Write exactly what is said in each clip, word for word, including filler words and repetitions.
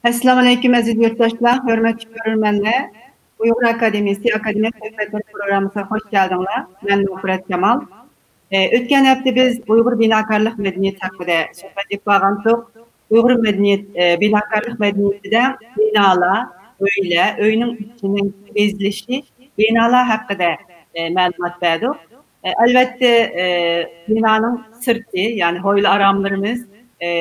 ئەسسالامۇئەلەيكۇم، ئەزىز يۇرتداشلار، ھۆرمەتلىك كۆرۈرمەنلەر. ئۇيغۇر ئاكادېمىيەسى ئاكادېمىيە سۆھبەتلىرى پروگراممىسىغا خوش كەلدىڭلار. مەن نۇسرەت جامال. ئە، ئۆتكەن ھەپتە بىز ئۇيغۇر بىناكارلىق مەدەنىيىتى ھەققىدە سۆھبەت ئېلىپ بارغانتۇق. ئۇيغۇر مەدەنىيەت، ئە، بىناكارلىق مەدەنىيىتىدە بىنالار، ئۆيلەر، ئۆينىڭ ئىچىنىڭ بېزىلىشى، بىنالار ھەققىدە، ئە، مەلۇمات بەردۇق. ئە، ئەلۋەتتە، ئە، بىنانىڭ سىرتى، يەنى ھويلا ئاراملىرىمىز، ئە،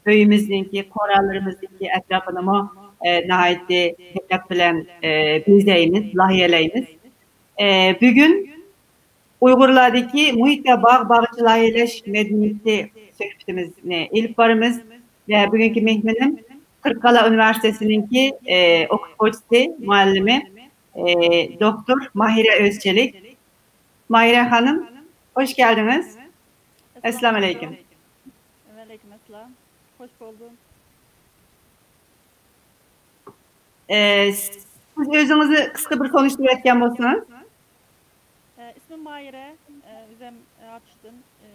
ئۆيىمىزنىڭكى، قورالىرىمىزنىڭكى ئەتراپىنىمۇ، ئە، ناھايىتى دىققەت بىلەن، ئە، بېزەيمىز، لايىھەلەيمىز. ئە، بۈگۈن ئۇيغۇرلاردىكى مۇھىت ۋە باغ باغچە لايىھەلەش مەدەنىيىتى سۆھبىتىمىزنى ئېلىپ بارىمىز. ۋە بۈگۈنكى مېھمىنىم قىرغىزىستان ئۇنىۋېرسىتېتىنىڭكى، ئە، ئوقۇتقۇچىسى، مۇئەللىمى، ئە، دوكتور ماھىرە ئۆزچىلىك. ماھىرە خانىم، خوش كەلدىڭىز. ئەسسالامۇئەلەيكۇم. ۋەئەلەيكۇم ئەسسالام. خوش بولدۇم. ئە، سىز ئۆزىڭىزنى قىسقا بىر تونۇشتۇرۇۋەتكەن بولسىڭىز. ئە، ئىسمىم ماھىرە. ئە، ئۆزۈم ئاتۇشتىن، ئە،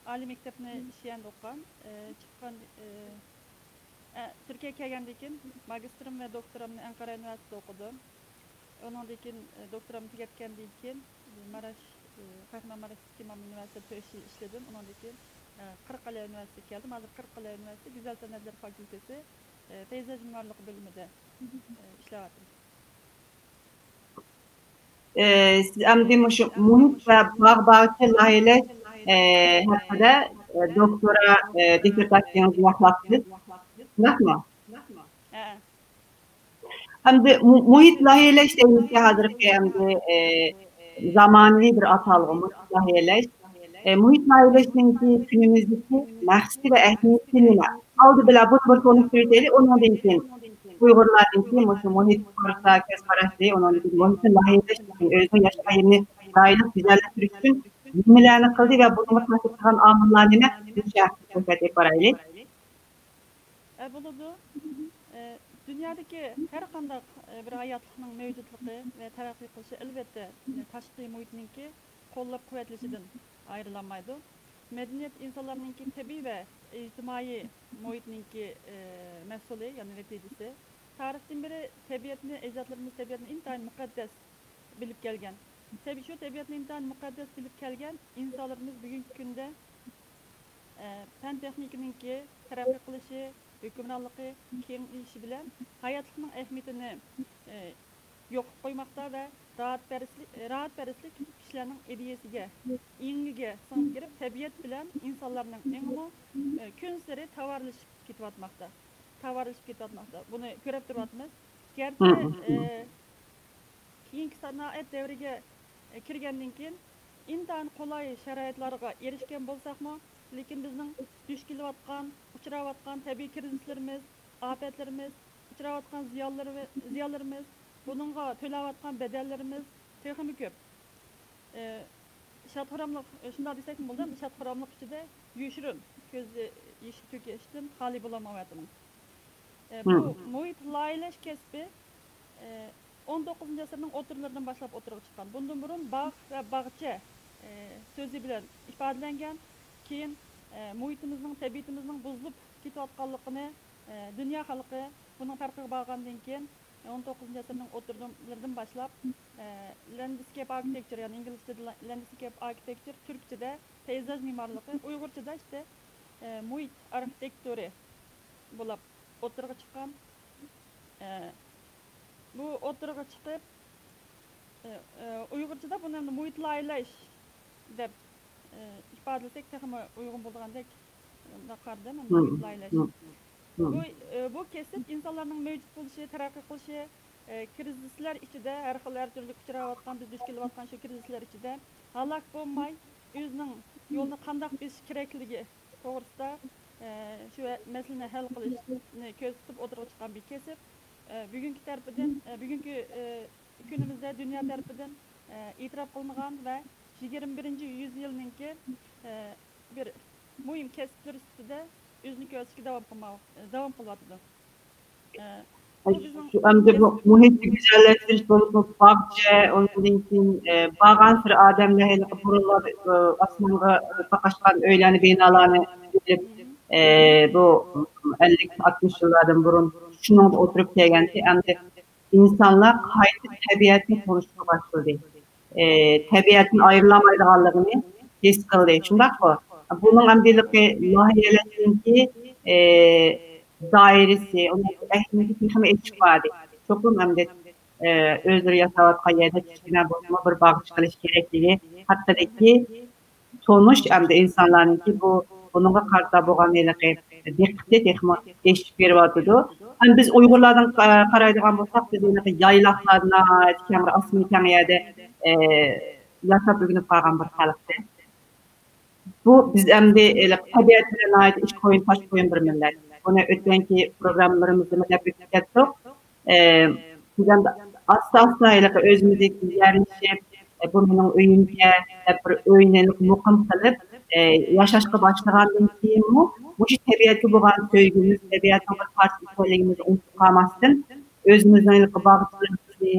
ئالىي مەكتەپنى شيەندە ئوقۇغان. ئە، چىققان، ئە، ئە، تۈركىيەگە كەلگەندىن كېيىن ماگىستىرىم ۋە دوكتورامنى ئەنقەرە ئۇنىۋېرسىتېتىدا ئوقۇدۇم. ئۇنىڭدىن كېيىن، ئە، دوكتورامنى تۈگەتكەندىن كېيىن ماراش، ئە، قەھرىمانماراشتىكى ئىمام ئۇنىۋېرسىتېتىدا تۆت يىل ئىشلىدىم. ئۇنىڭدىن كېيىن، ئە، قىرغىزىستان ئۇنىۋېرسىتېتىگە كەلدىم. ھازىر قىرغىزىستان ئۇنىۋېرسىتېتى گۈزەل سەنئەتلەر فاكۇلتېتى، ئە، پەيزاژ مىمارلىقى بۆلۈمىدە، ئە، ئىشلەۋاتىمەن. ئە، سىز ئەمدى مۇشۇ مۇھىت ۋە باغ باغچە لايىھەلەش، ئە، ھەققىدە، ئە، دوكتورا، ئە، دىسسېرتاتسىيەڭىزنى ياقلاپسىز. شۇنداقمۇ؟ ھە. ئەمدى مۇ-، مۇھىت لايىھەلەش دەيمىزكى، ھازىرقى ئەمدى، ئە، زامانىۋى بىر ئاتالغۇ مۇھىت لايىھەلەش. ئە، مۇھىت لايىھەلەشنىڭكى كۈنىمىزدىكى مەقسىتى ۋە ئەھمىيىتى نېمە؟ ئالدى بىلەن بۇنى بىر تونۇشتۇرۇۋېتەيلى، ئۇنىڭدىن كېيىن ئۇيغۇرلاردىنكى مۇشۇ مۇھىت توغرىسىدا كۆز قاراشى، ئۇنىڭدىن كېيىن مۇھىتنى لايىھەلەش ئۈچۈن، ئۆزىنىڭ ياشايىنىنى چىرايلىق گۈزەللەشتۈرۈش ئۈچۈن نېمىلەرنى قىلدى ۋە بۇنىڭغا تەسىر قىلغان ئامىللار نېمە؟ مۇشۇ ھەققىدە سۆھبەت ئېلىپ بارايلى. ئە، بولىدۇ. ئە، دۇنيادىكى ھەر قانداق، ئە، بىر ھاياتلىقنىڭ مەۋجۇتلۇقى ۋە تەرەققىي قىلىشى، ئەلۋەتتە، ئە، تاشقى مۇھىتنىڭكى قوللاپ قۇۋۋەتلىشىدىن ئايرىلالمايدۇ. مەدەنىيەت ئىنسانلارنىڭكى تەبىئىي ۋە ئىجتىمائىي مۇھىتنىڭكى، ئە، مەھسۇلى، يەنى نەتىجىسى. تارىختىن بېرى تەبىئەتنى، ئەجدادلىرىمىز تەبىئەتنى ئىنتايىن مۇقەددەس بىلىپ كەلگەن. تەبىئىي، شۇ تەبىئەتنى ئىنتايىن مۇقەددەس بىلىپ كەلگەن ئىنسانلىرىمىز بۈگۈنكى كۈندە، ئە، پەن تېخنىكىنىڭكى تەرەققىي قىلىشى، ھۆكۈمرانلىقى كېڭىيىشى بىلەن ھاياتلىقنىڭ ئەھمىيىتىنى، ئە، يوقىتىپ قويماقتا ۋە راھەتپەرەسلىك، راھەتپەرەسلىك كىشىلەرنىڭ ئىدىيەسىگە، ئېڭىگە سىڭىپ كىرىپ، تەبىئەت بىلەن ئىنسانلارنىڭ ئېڭىمۇ، ئە، كۈنسېرى تاۋارلىشىپ كېتىۋاتماقتا. تاۋارلىشىپ كېتىۋاتماقتا. بۇنى كۆرۈپ تۇرۇۋاتىمىز. گەرچە، ئە، كېيىنكى سانائەت دەۋرىگە، ئە، كىرگەندىن كېيىن ئىنتايىن قولاي شارائىتلارغا ئېرىشكەن بولساقمۇ، لېكىن بىزنىڭ دۇچ كېلىۋاتقان، ئۇچراۋاتقان تەبىئىي كىرىزىسلىرىمىز، ئاپەتلىرىمىز، ئۇچراۋاتقان زىيانلىرى-، زىيانلىرىمىز، بۇنىڭغا تۆلەۋاتقان بەدەللىرىمىز تېخىمۇ كۆپ. ئە، شاد-خۇراملىق، ئە، شۇنداق دېسەكمۇ بولىدۇ، شاد-خۇراملىق ئىچىدە يوشۇرۇن كۆز يېشى تۆكۈشتىن خالىي بولالمايۋاتىمىز. ئە، بۇ مۇھىت لايىھەلەش كەسپى، ئە، ئون توققۇزىنچى ئەسىرنىڭ ئوتتۇرىلىرىدىن باشلاپ ئوتتۇرىغا چىققان. بۇندىن بۇرۇن باغ ۋە باغچە، ئە، سۆزى بىلەن ئىپادىلەنگەن. كېيىن، ئە، مۇھىتىمىزنىڭ، تەبىئىتىمىزنىڭ بۇزۇلۇپ كېتىۋاتقانلىقىنى، ئە، دۇنيا خەلقى بۇنىڭ پەرقىگە بارغاندىن كېيىن، ئون توققۇزىنچى ئەسىرنىڭ ئوتتۇرىلىرىدىن باشلاپ، ئە، لەندسكېپ ئاركىتېكچۇر، يەنى ئىنگلىزچىدە لە-، لەندسكېپ ئاركىتېكچۇر، تۈركچىدە پەيزاژ مىمارلىقى، ئۇيغۇرچىدا ئىشتە، ئە، مۇھىت ئارخىتېكتورى بولۇپ ئوتتۇرىغا چىققان. ئە، بۇ ئوتتۇرىغا چىقىپ، ئە، ئە، ئۇيغۇرچىدا بۇنى مۇھىت لايىھەلەش دەپ، ئە، ئىپادىلىسەك تېخىمۇ ئۇيغۇن بولىدىغاندەك، ئە، قارىدىم، مۇھىت لايىھەلەش. بۇ، ئە، بۇ كەسىپ ئىنسانلارنىڭ مەۋجۇت بولۇشى، تەرەققىي قىلىشى، ئە، كىرىزىسلار ئىچىدە، ھەر خىل، ھەر تۈرلۈك ئۇچراۋاتقان، بىز دۇچ كېلىۋاتقان شۇ كىرىزىسلار ئىچىدە ھالاك بولماي، ئۆزىنىڭ يولىنى قانداق بېسىش كېرەكلىكى توغرىسىدا، ئە، شۇ مەسىلىنى ھەل قىلىشنى كۆزىتىپ ئوتتۇرىغا چىققان بىر كەسىپ. ئە، بۈگۈنكى تەرىپىدىن، ئە، بۈگۈنكى، ئە، كۈنىمىزدە دۇنيا تەرىپىدىن، ئە، ئېتىراپ قىلىنغان ۋە يىگىرمە بىرىنچى يۈزيىلنىڭكى، ئە، بىر مۇھىم كەسىپلىرى سۈپىتىدە ئۆزىنى كۆرسىتىشكە داۋام قىلما-، داۋام قىلىۋاتىدۇ. ئە، بۇ بىزنىڭ شۇ ئەمدى بۇ مۇھىتنى گۈزەللەشتۈرۈش بولۇپمۇ باغچە، ئۇنىڭدىن كېيىن، ئە، بارغانسېرى ئادەملەر ھېلىقى بۇرۇنلار، ئە، ئاسمانغا، ئە، تاقاشقان ئۆيلەرنى، بىنالارنى ئېلىپ، ئە، بۇ ئەللىك، ئاتمىش يىللاردىن بۇرۇن شۇنىڭدا ئولتۇرۇپ كەلگەنتى. ئەمدى ئىنسانلار قايتا تەبىئەتنى تونۇشقا باشلىدى. ئى، تەبىئەتتىن ئايرىلالمايدىغانلىقىنى ھېس قىلدى. شۇنداققۇ؟ بۇنىڭ ئەمدى ھېلىقى لايىھەلەشنىڭكى، ئى، دائىرىسى، ئۇنىڭ ئەھمىيىتى تېخىمۇ ئېچىپ باردى. چوقۇم ئەمدى، ئى، ئۆزلىرى ياشاۋاتقان يەردە كىچىككىنە بولسىمۇ بىر باغچە قىلىش كېرەكلىكى ھەققىدىكى تونۇش ئەمدى ئىنسانلارنىڭكى بۇ، بۇنىڭغا قارىتا بولغان ھېلىقى دىققىتى تېخىمۇ ئېشىپ بېرىۋاتىدۇ. ئەمدى بىز ئۇيغۇرلاردىن قا-، قارايدىغان بولساق، بىز ھېلىقى يايلاقلاردا، ناھايىتى كەڭرى، ئاسمىنى كەڭ يەردە، ئە، ياشاپ ئۆگىنىپ قالغان بىر خەلقتە. بۇ بىز ئەمدى ھېلىقى تەبىئەت بىلەن ناھايىتى ئىچ قويۇن، تاش قويۇن بىر مىللەت. بۇنى ئۆتكەنكى پروگراممىلىرىمىزدىمۇ دەپ ئۆتۈپ كەتتۇق. ئى، بىز ئەمدى ئاستا-ئاستا ھېلىقى ئۆزىمىزگە يەرلىشىپ، ئى، بۇ مېنىڭ ئۆيۈمكەن دەپ بىر ئۆينى مۇقىم قىلىپ، ئى، ياشاشقا باشلىغاندىن كېيىنمۇ مۇشۇ تەبىئەتكە بولغان سۆيگۈمىز، تەبىئەتنىڭ بىر پارچىسى ئىكەنلىكىمىزنى ئۇنتۇپ قالماستىن، ئۆزىمىزنىڭ ھېلىقى باغچىلىرىمىزنى،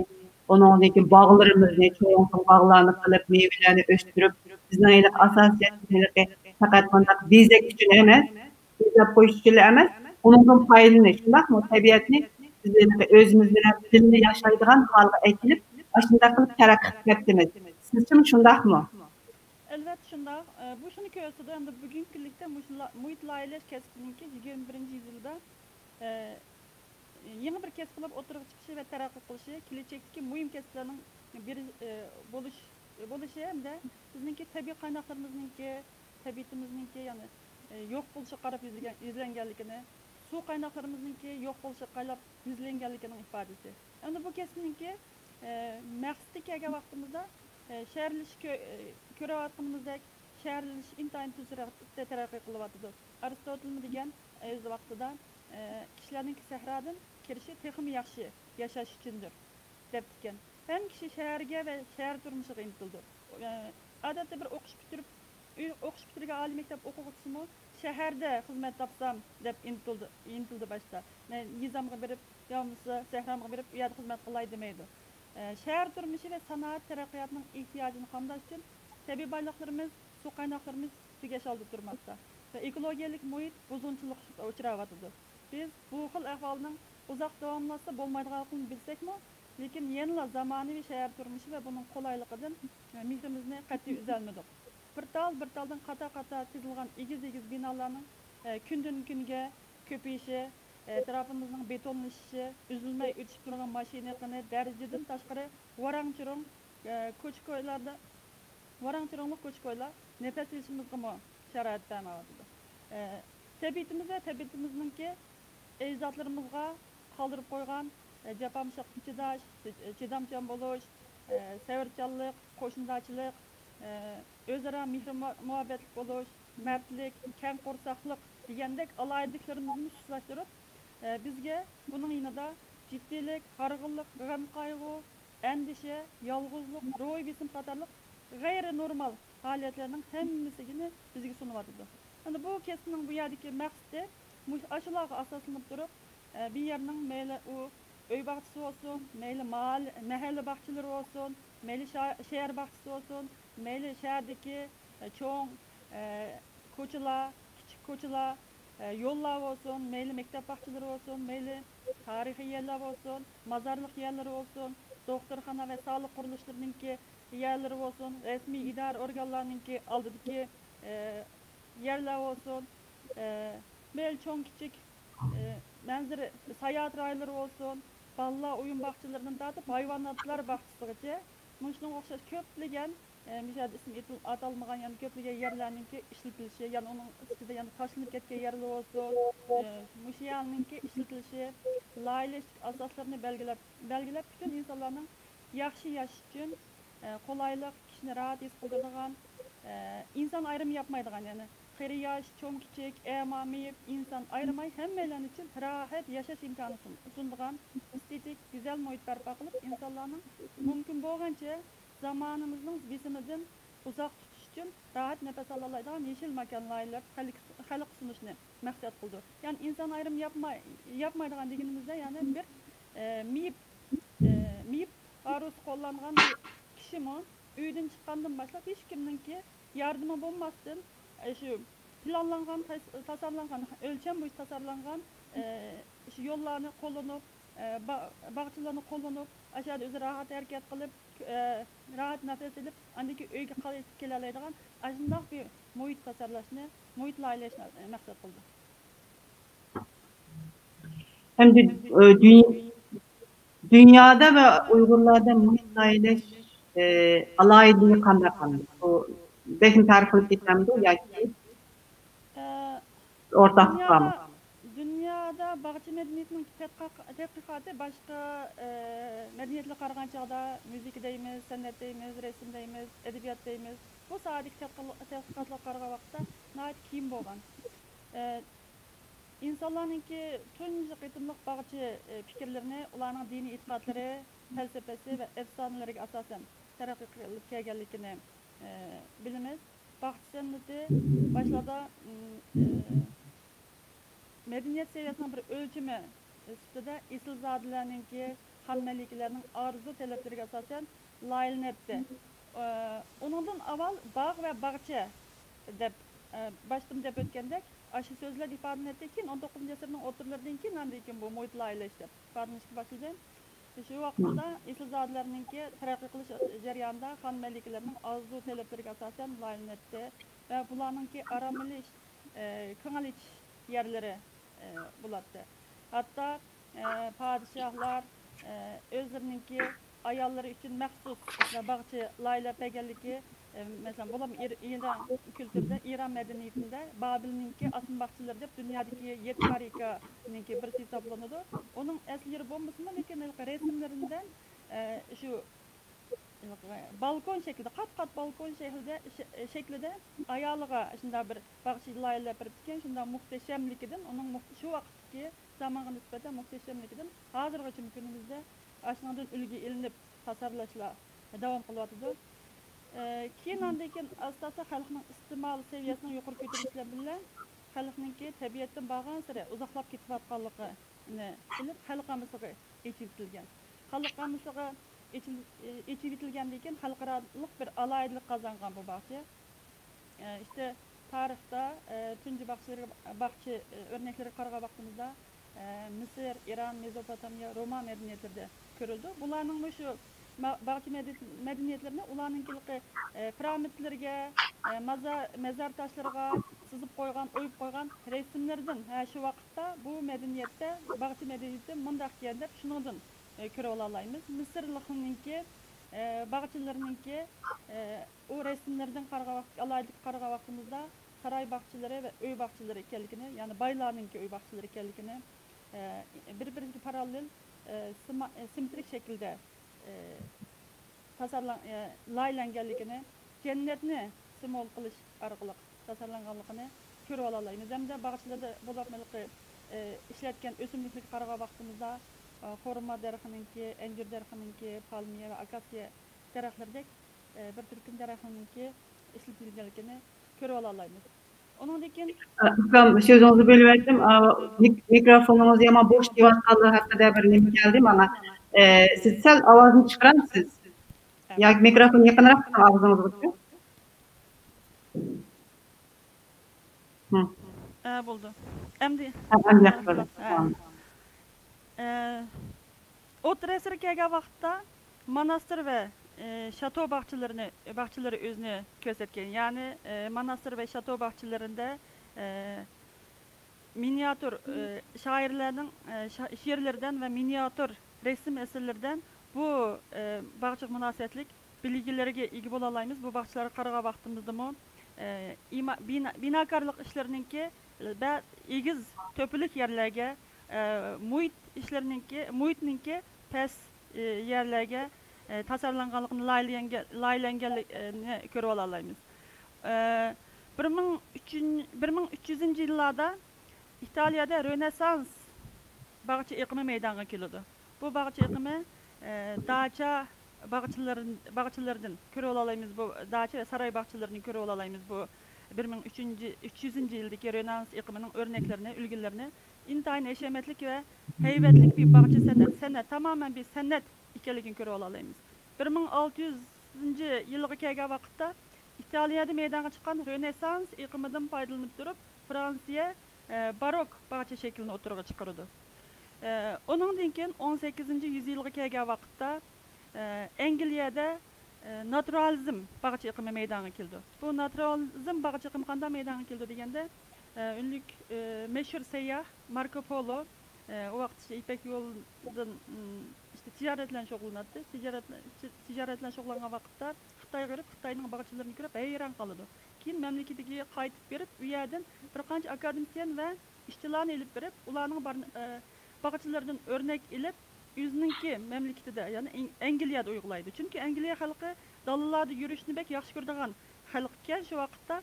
ئۇنىڭدىن كېيىن باغلىرىمىزنى، چوڭ-چوڭ باغلارنى قىلىپ، مېۋىلەرنى ئۆستۈرۈپ، بىزنىڭ ھېلىقى ئاساسىيەت، ھېلىقى پەقەت مۇنداق بېزەك ئۈچۈن ئەمەس، بېزەپ قويۇش ئۈچۈنلا ئەمەس، ئۇنىڭدىن پايدىلىنىش، شۇنداقمۇ؟ تەبىئەتنى بىز ھېلىقى ئۆزىمىز بىلەن بىللە ياشايدىغان ھالغا ئەكېلىپ، ئاشۇنداق قىلىپ تەرەققىي قىلىپ كەتتىمىز. سىزچىمۇ شۇنداقمۇ؟ ئەلۋەتتە شۇنداق. ئە، بۇ شۇنى كۆرسىتىدۇ، ئەمدى بۈگۈنكى كۈنلۈكتە مۇشۇ لا-، مۇھىت لايىھەلەش كەسپىنىڭكى يىگىرمە بىرىنچى يۈزيىلدا، ئە، يېڭى بىر كەسىپ بولۇپ ئوتتۇرىغا چىقىشى ۋە تەرەققىي قىلىشى، كېلەچەكتىكى مۇھىم كەسىپلەرنىڭ بىرى، ئە، بولۇش، بولۇشى ھەمدە بىزنىڭكى تەبىئىي قايناقلىرىمىزنىڭكى، تەبىئىتىمىزنىڭكى، يەنى، ئە، يوق بولۇشىغا قاراپ يۈزلىگەن-، يۈزلەنگەنلىكىنى، سۇ قايناقلىرىمىزنىڭكى يوق بولۇشىغا قاراپ يۈزلەنگەنلىكىنىڭ ئىپادىسى. ئەمدى بۇ كەسىپنىڭكى، ئە، مەقسىتىگە كەلگەن ۋاقتىمىزدا، ئە، شەھەرلىشىش كۆ-، ئە، كۆرۈۋاتقىنىمىزدەك شەھەرلىشىش ئىنتايىن تېز سۈرئەتتە تەرەققىي قىلىۋاتىدۇ. ئارستوتىلمۇ دېگەن ئۆز ۋاقتىدا، ئە، كىشىلەرنىڭكى سەھرادىن كىرىشى تېخىمۇ ياخشى ياشاش ئۈچۈندۇر، دەپتىكەن. ھەممە كىشى شەھەرگە ۋە شەھەر تۇرمۇشىغا ئىنتىلىدۇ. ئە، ئادەتتە بىر ئوقۇش پۈتتۈرۈپ، ئۆي-، ئوقۇش پۈتتۈرگەن ئالىي مەكتەپ ئوقۇغۇچىسىمۇ شەھەردە خىزمەت تاپسام دەپ ئىنتىلدى، ئىنتىلدى باشتا. مەن يېزامغا بېرىپ، يا بولمىسا سەھرامغا بېرىپ، ئۇ يەردە خىزمەت قىلاي دېمەيدۇ. ئە، شەھەر تۇرمۇشى ۋە سانائەت تەرەققىياتىنىڭ ئېھتىياجىنى قامداش ئۈچۈن تەبىئىي بايلىقلىرىمىز، سۇ قايناقلىرىمىز تۈگەش ھالدا تۇرماقتا ۋە ئېكولوگىيەلىك مۇھىت بۇزغۇنچىلىققا ئۇچراۋاتىدۇ. بىز بۇ خىل ئەھۋالنىڭ ئۇزاق داۋاملاشسا بولمايدىغانلىقىنى بىلسەكمۇ، لېكىن يەنىلا زامانىۋى شەھەر تۇرمۇشى ۋە بۇنىڭ قولايلىقىدىن مېھرىمىزنى قەتئىي ئۈزەلمىدۇق. بىر تال، بىر تالدىن قاتا-قاتا تىزىلغان ئېگىز-ئېگىز بىنالارنىڭ، ئە، كۈندىن-كۈنگە كۆپىيىشى، ئەتراپىمىزنىڭ بېتونلىشىشى، ئۈزۈلمەي ئۆتۈشۈپ تۇرغان ماشىنا ئېقىنى، دەرىجىدىن تاشقىرى ۋاراڭ-چۇرۇڭ، ئە، كوچا-كويلاردا، ۋاراڭ-چۇرۇڭلۇق كوچا-كويلار نەپەس ئېلىشىمىزغىمۇ شارائىت بەرمەيۋاتىدۇ. ئە، تەبىئىتىمىز ۋە تەبىئىتىمىزنىڭكى ئەجدادلىرىمىزغا قالدۇرۇپ قويغان، ئە، جاپا-مۇشەققەتكە چىداش، چىدامچان بولۇش، ئە، سەۋرچانلىق، قوشنىدارچىلىق، ئە، ئۆزئارا مېھرى مۇ-، مۇھەببەتلىك بولۇش، مەردلىك، كەڭ قورساقلىق دېگەندەك ئالاھىدىلىكلىرىمىزنى سۇسلاشتۇرۇپ، ئە، بىزگە بۇنىڭ يېنىدا جىددىيلىك، ھارغىنلىق، غەم-قايغۇ، ئەندىشە، يالغۇزلۇق، روھىي بېسىم قاتارلىق غەيرىي نورمال ھالەتلەرنىڭ ھەممىسىنى بىزگە سۇنۇۋاتىدۇ. ئەمدى بۇ كەسىپنىڭ بۇ يەردىكى مەقسىتى مۇش-، ئاشۇلارغا ئاساسلىنىپ تۇرۇپ، ئە، بۇ يەرنىڭ مەيلى ئۇ ئۆي باغچىسى بولسۇن، مەيلى مال-، مەھەللە باغچىلىرى بولسۇن، مەيلى شا-، شەھەر باغچىسى بولسۇن، مەيلى شەھەردىكى، ئە، چوڭ، ئە، كوچىلار، كىچىك كوچىلار، ئە، يوللار بولسۇن، مەيلى مەكتەپ باغچىلىرى بولسۇن، مەيلى تارىخىي يەرلەر بولسۇن، مازارلىق يەرلىرى بولسۇن، دوختۇرخانا ۋە ساغلىق قۇرۇلۇشلىرىنىڭكى يەرلىرى بولسۇن، رەسمىي ئىدارە ئورگانلارنىڭكى ئالدىدىكى، ئە، يەرلەر بولسۇن، ئە، مەيلى چوڭ كىچىك، ئە، مەنزىرە ساياھەت رايونلىرى بولسۇن، بالىلار ئويۇن باغچىلىرىدىن تارتىپ ھايۋاناتلار باغچىسىغىچە، مۇشۇنىڭغا ئوخشاش كۆپلىگەن، ئە، مۇشۇ يەردە ئىسمى ئېتىل-، ئاتالمىغان يەنە كۆپلىگەن يەرلەرنىڭكى ئىشلىتىلىشى، يەنە ئۇنىڭ ئىچىدە يەنە تاشلىنىپ كەتكەن يەرلەر بولسۇن، ئە، مۇشۇ يەرنىڭكى ئىشلىتىلىشى، لايىھەلەشتىكى ئاساسلىرىنى بەلگىلەپ، بەلگىلەپ، پۈتۈن ئىنسانلارنىڭ ياخشى ياشىشى ئۈچۈن، ئە، قولايلىق، كىشىنى راھەت ھېس قىلدۇرىدىغان، ئە، ئىنسان ئايرىمى ياپمايدىغان، يەنى قېرى ياش، چوڭ كىچىك، ئەما مېيىپ، ئىنسان ئايرىماي ھەممەيلەن ئۈچۈن راھەت ياشاش ئىمكانى سۇن-، سۇنىدىغان ئېستېتىك، گۈزەل مۇھىت بەرپا قىلىپ، ئىنسانلارنىڭ مۇمكىن بولغانچە زامانىمىزنىڭ بېسىمىدىن ئۇزاق تۇتۇش ئۈچۈن راھەت نەپەس ئالالايدىغان يېشىل ماكان لايىھەلەر خەلق-، خەلققە سۇنۇشنى مەقسەت قىلىدۇ. يەنى ئىنسان ئايرىمى ياپماي-، ياپمايدىغان دېگىنىمىزدە، يەنى بىر، ئە، مېيىپ، ئە، مېيىپ ھارۋىسى قوللانغان بىر كىشىمۇ ئۆيدىن چىققاندىن باشلاپ ھېچكىمنىڭكى ياردىمى بولماستىن، ئە، شۇ پىلانلانغان، تاس-، تاسارلانغان، ئۆلچەم بويىچە تاسارلانغان، ئە، شۇ يوللارنى قوللىنىپ، ئە، با-، باغچىلارنى قوللىنىپ، ئاشۇ يەردە ئۆزى راھەت ھەرىكەت قىلىپ، ئە، راھەت نەپەس ئېلىپ، ئاندىن كېيىن ئۆيگە قايتىپ كېلەلەيدىغان ئاشۇنداق بىر مۇھىت تاسارلاشنى، مۇھىت لايىھەلەشنى مەقسەت قىلدى. ئەمدى، ئە، دۇنيا دۇنيادا ۋە ئۇيغۇرلاردا مۇھىت لايىھەلەش، ئى، ئالاھىدىلىكى قانداق قانداق؟ بۇ بەكمۇ تەرەققىي قىلىپ كېتەمدۇ ياكى ئى، ئورتاقلىق دۇنيادا، بارمۇ؟ دۇنيادا باغچە مەدەنىيىتىنىڭ تەتقىق-، تەتقىقاتى باشقا، ئى، مەدەنىيەتلەرگە قارىغان چاغدا مۇزىكا دەيمىز، سەنئەت دەيمىز، رەسىم دەيمىز، ئەدەبىيات دەيمىز. بۇ ساھەدىكى تەتقىق-، تەتقىقاتلارغا قارىغان ۋاقىتتا ناھايىتى كېيىن بولغان. ئى، ئىنسانلارنىڭكى تۇنجى قېتىملىق باغچە، ئى، پىكىرلىرىنى ئۇلارنىڭ دىنىي ئېتىقادلىرى، پەلسەپىسى ۋە ئەپسانىلىرىگە ئاساسەن تەرەققىي قىلىپ كەلگەنلىكىنى، ئى، بىلىمىز. باغچە سەنئىتى باشلاردا، ئى، مەدەنىيەت سەۋىيەسىنىڭ بىر ئۆلچىمى سۈپىتىدە ئېسىلزادىلەرنىڭكى، خان مەلىكىلەرنىڭ ئارزۇ تەلەپلىرىگە ئاساسەن لايىھەلىنەتتى. ئى، ئۇنىڭدىن ئاۋۋال باغ ۋە باغچە دەپ، ئە، باشتىمۇ دەپ ئۆتكەندەك، ئاشۇ سۆزلەر ئىپادىلىنەتتى. كېيىن ئون توققۇزىنچى ئەسىرنىڭ ئوتتۇرىلىرىدىن كېيىن ئاندىن كېيىن بۇ مۇھىت لايىھەلەش دەپ ئىپادىلىنىشكە باشلىدى. شۇ ۋاقىتتا ئېسىلزادىلەرنىڭكى تەرەققىي قىلىش جەريانىدا خان مەلىكىلەرنىڭ ئارزۇ تەلەپلىرىگە ئاساسەن لايىھەلىنەتتى ۋە بۇلارنىڭكى ئارام ئېلىش، ئە، كۆڭۈل ئېچىش يەرلىرى، ئە، بولاتتى. ھەتتا، ئە، پادىشاھلار، ئە، ئۆزلىرىنىڭكى ئاياللىرى ئۈچۈن مەخسۇس باغچە لايىھەلەپ بەرگەنلىكى، ئە، مەسىلەن، بولۇپمۇ ئىر-، ئىران كۈلتۈرىدە، ئىران مەدەنىيىتىندە بابىلنىڭكى ئاسما باغچىلىرى دەپ دۇنيادىكى يەتتە خارىكانىڭكى بىرسى ھېسابلىنىدۇ. ئۇنىڭ ئەسلى يېرى بولمىسىمۇ، لېكىن ھېلىقى رەسىملىرىدىن، ئە، شۇ بالكون شەكلىدە، قات-قات بالكون شەكلىدە، شەكلىدە ئايالىغا شۇنداق بىر باغچە لايىھەلەپ بېرىپتىكەن. شۇنداق مۇھتەشەملىكىدىن، ئۇنىڭ مۇھ-، شۇ ۋاقىتتىكى زامانغا نىسبەتەن مۇھتەشەملىكىدىن ھازىرغىچە كۈنىمىزدە ئاشۇنىڭدىن ئۈلگە ئېلىنىپ تاسارلاشلار داۋام قىلىۋاتىدۇ. ئە، كېيىن ئاندىن كېيىن ئاستا-ئاستا خەلقنىڭ ئىستېمال سەۋىيەسىنىڭ يۇقىرى كۆتۈرۈلۈشى بىلەن بىللە، خەلقنىڭكى تەبىئەتتىن بارغانسېرى ئۇزاقلاپ كېتىۋاتقانلىقىنى بىلىپ، خەلق ئاممىسىغا ئېچىۋېتىلگەن. خەلق ئاممىسىغا ئېچىل-، ئېچىۋېتىلگەندىن كېيىن خەلقئارالىق بىر ئالاھىدىلىك قازانغان بۇ باغچە. ئە، ئىشتە تارىختا، ئە، تۇنجى باغچىلىرى، باغچە، ئە، ئۆرنەكلىرىگە قارىغان ۋاقتىمىزدا، ئە، مىسىر، ئىران، مېزوپوتامىيە، روما مەدەنىيەتلىرىدە كۆرۈلىدۇ. بۇلارنىڭمۇ شۇ ما-، باغچە مەدەنىيەت-، مەدەنىيەتلىرىنى ئۇلارنىڭكى، ئە، پىرامىدلىرىگە، ئە، مازا-، مەزار تاشلىرىغا سىزىپ قويغان، ئويۇپ قويغان رەسىملىرىدىن، ھە، شۇ ۋاقىتتا بۇ مەدەنىيەتتە باغچە مەدەنىيىتى مۇنداق ئىكەن دەپ شۇنىڭدىن، ئە، كۆرۈۋالالايمىز. مىسىرلىقنىڭكى، ئە، باغچىلىرىنىڭكى، ئە، ئۇ رەسىملىرىدىن قارىغان ۋاقىت، ئالاھىدىلىككە قارىغان ۋاقتىمىزدا ساراي باغچىلىرى ۋە ئۆي باغچىلىرى ئىكەنلىكىنى، يەنى بايلارنىڭكى ئۆي باغچىلىرى ئىكەنلىكىنى، ئە، بىر-بىرىگە پاراللېل، ئە، سىما-، ئە، سىمترىك شەكىلدە، ئە، تاسارلان-، ئە، لايىھەلەنگەنلىكىنى، جەننەتنى سىمۋول قىلىش ئارقىلىق تاسارلانغانلىقىنى كۆرۈۋالالايمىز. ھەمدە باغچىلاردا بولۇپ ھېلىقى، ئە، ئىشلەتكەن ئۆسۈملۈكلىرىگە قارىغان ۋاقتىمىزدا، ئە، خورما دەرىخىنىڭكى، ئەنجۈر دەرىخىنىڭكى، پالمىيە ۋە ئاكاسىيە دەرەخلىرىدەك، ئە، بىر تۈركۈم دەرەخلەرنىڭكى ئىشلىتىلگەنلىكىنى كۆرۈۋالالايمىز. ئۇنىڭدىن كېيىن ئۇكام، سۆزىڭىزنى بۆلۈۋەتتىم. ئا، مىك-، مىكروفونىڭىز يامان بوش دەۋاتقانلىقى ھەققىدە بىر نېمە كەلدى ماڭا. ئە، سىز سەل ئاۋازنى چىقىرامسىز؟ ياكى مىكروفون يېقىنراق تۇتۇڭ ئاغزىڭىزغىچە. ھە، بولدى. ئەمدى، ھە، ئەمدى ياخشى بولدى. ھە. ئە، ئوتتۇرا ئەسىرگە كەلگەن ۋاقىتتا ماناستىر ۋە، ئە، شاتو باغچىلىرىنى، باغچىلىرى ئۆزىنى كۆرسەتكەن. يەنى، ئە، ماناستىر ۋە شاتو باغچىلىرىدا، ئە، مىنىاتيۇر، ئە، شائىرلارنىڭ، ئە، شا-، شېئىرلىرىدىن ۋە مىنىاتيۇر رەسىم ئەسەرلىرىدىن بۇ، ئە، باغچىغا مۇناسىۋەتلىك بىلگىلەرگە ئىگە بولالايمىز. بۇ باغچىلارغا قارىغان ۋاقتىمىزدىمۇ، ئە، ئىما-، بىنا-، بىناكارلىق ئىشلىرىنىڭكى بە-، ئېگىز تۆپىلىك يەرلەرگە، ئە، مۇھىت ئىشلىرىنىڭكى، مۇھىتنىڭكى پەس، ئە، يەرلەرگە، ئە، تاسارلانغانلىقىنى، لايىھەلەنگەن-، لايىھەلەنگەنلىكىنى كۆرۈۋالالايمىز. ئە، بىر مىڭ ئۈچىنچى، بىر مىڭ ئۈچ يۈزىنچى يىللاردا ئىتالىيەدە رېنېسسانس باغچە ئېقىمى مەيدانغا كېلىدۇ. بۇ باغچە ئېقىمى، ئە، داچا باغچىلىرىن-، باغچىلىرىدىن كۆرۈۋالالايمىز، بۇ داچا ۋە ساراي باغچىلىرىنى كۆرۈۋالالايمىز. بۇ بىر مىڭ ئۈچ يۈزىنچى يىلدىكى رېنېسسانس ئېقىمىنىڭ ئۆرنەكلىرىنى، ئۈلگىلىرىنى. ئىنتايىن ھەشەمەتلىك ۋە ھەيۋەتلىك بىر باغچە سەنئەت، سەنئەت، تامامەن بىر سەنئەت ئىكەنلىكىنى كۆرۈۋالالايمىز. بىر مىڭ ئالتە يۈزىنچى يىلغا كەلگەن ۋاقىتتا ئىتالىيەدە مەيدانغا چىققان رېنېسسانس ئېقىمىدىن پايدىلىنىپ تۇرۇپ، فرانسىيە، ئە، باروك باغچە شەكلىنى ئوتتۇرىغا چىقىرىدۇ. ئە، ئۇنىڭدىن كېيىن ئون سەككىزىنچى يۈزئېللىققا كەلگەن ۋاقىتتا، ئە، ئەنگلىيەدە، ئە، ناتۇرالىزم باغچە ئېقىمى مەيدانغا كېلىدۇ. بۇ ناتۇرالىزم باغچە ئېقىمى قانداق مەيدانغا كېلىدۇ دېگەندە، ئە، ئۈنلۈك، ئە، مەشھۇر سەيياھ ماركو پولو، ئە، ئۇ ۋاقىتتا يىپەك يولىدىن، ئىم، ئىشتە تىجارەت بىلەن شۇغۇللىناتتى. تىجارەت بىلەن، تىجارەت بىلەن شۇغۇللانغان ۋاقىتتا خىتايغا بېرىپ، خىتاينىڭ باغچىلىرىنى كۆرۈپ ھەيران قالىدۇ. كېيىن مەملىكىتىگە قايتىپ بېرىپ، ئۇ يەردىن بىر قانچە ئاكادېمىكىيەن ۋە ئىشچىلارنى ئېلىپ بېرىپ، ئۇلارنىڭ بار-، ئە، باغچىلىرىدىن ئۆرنەك ئېلىپ، ئۆزىنىڭكى مەملىكىتىدە، يەنى ئەڭ-، ئەنگلىيەدە ئۇيغۇلايدۇ. چۈنكى ئەنگلىيە خەلقى دالىلاردا يۈرۈشنى بەك ياخشى كۆرىدىغان خەلق ئىكەن شۇ ۋاقىتتا.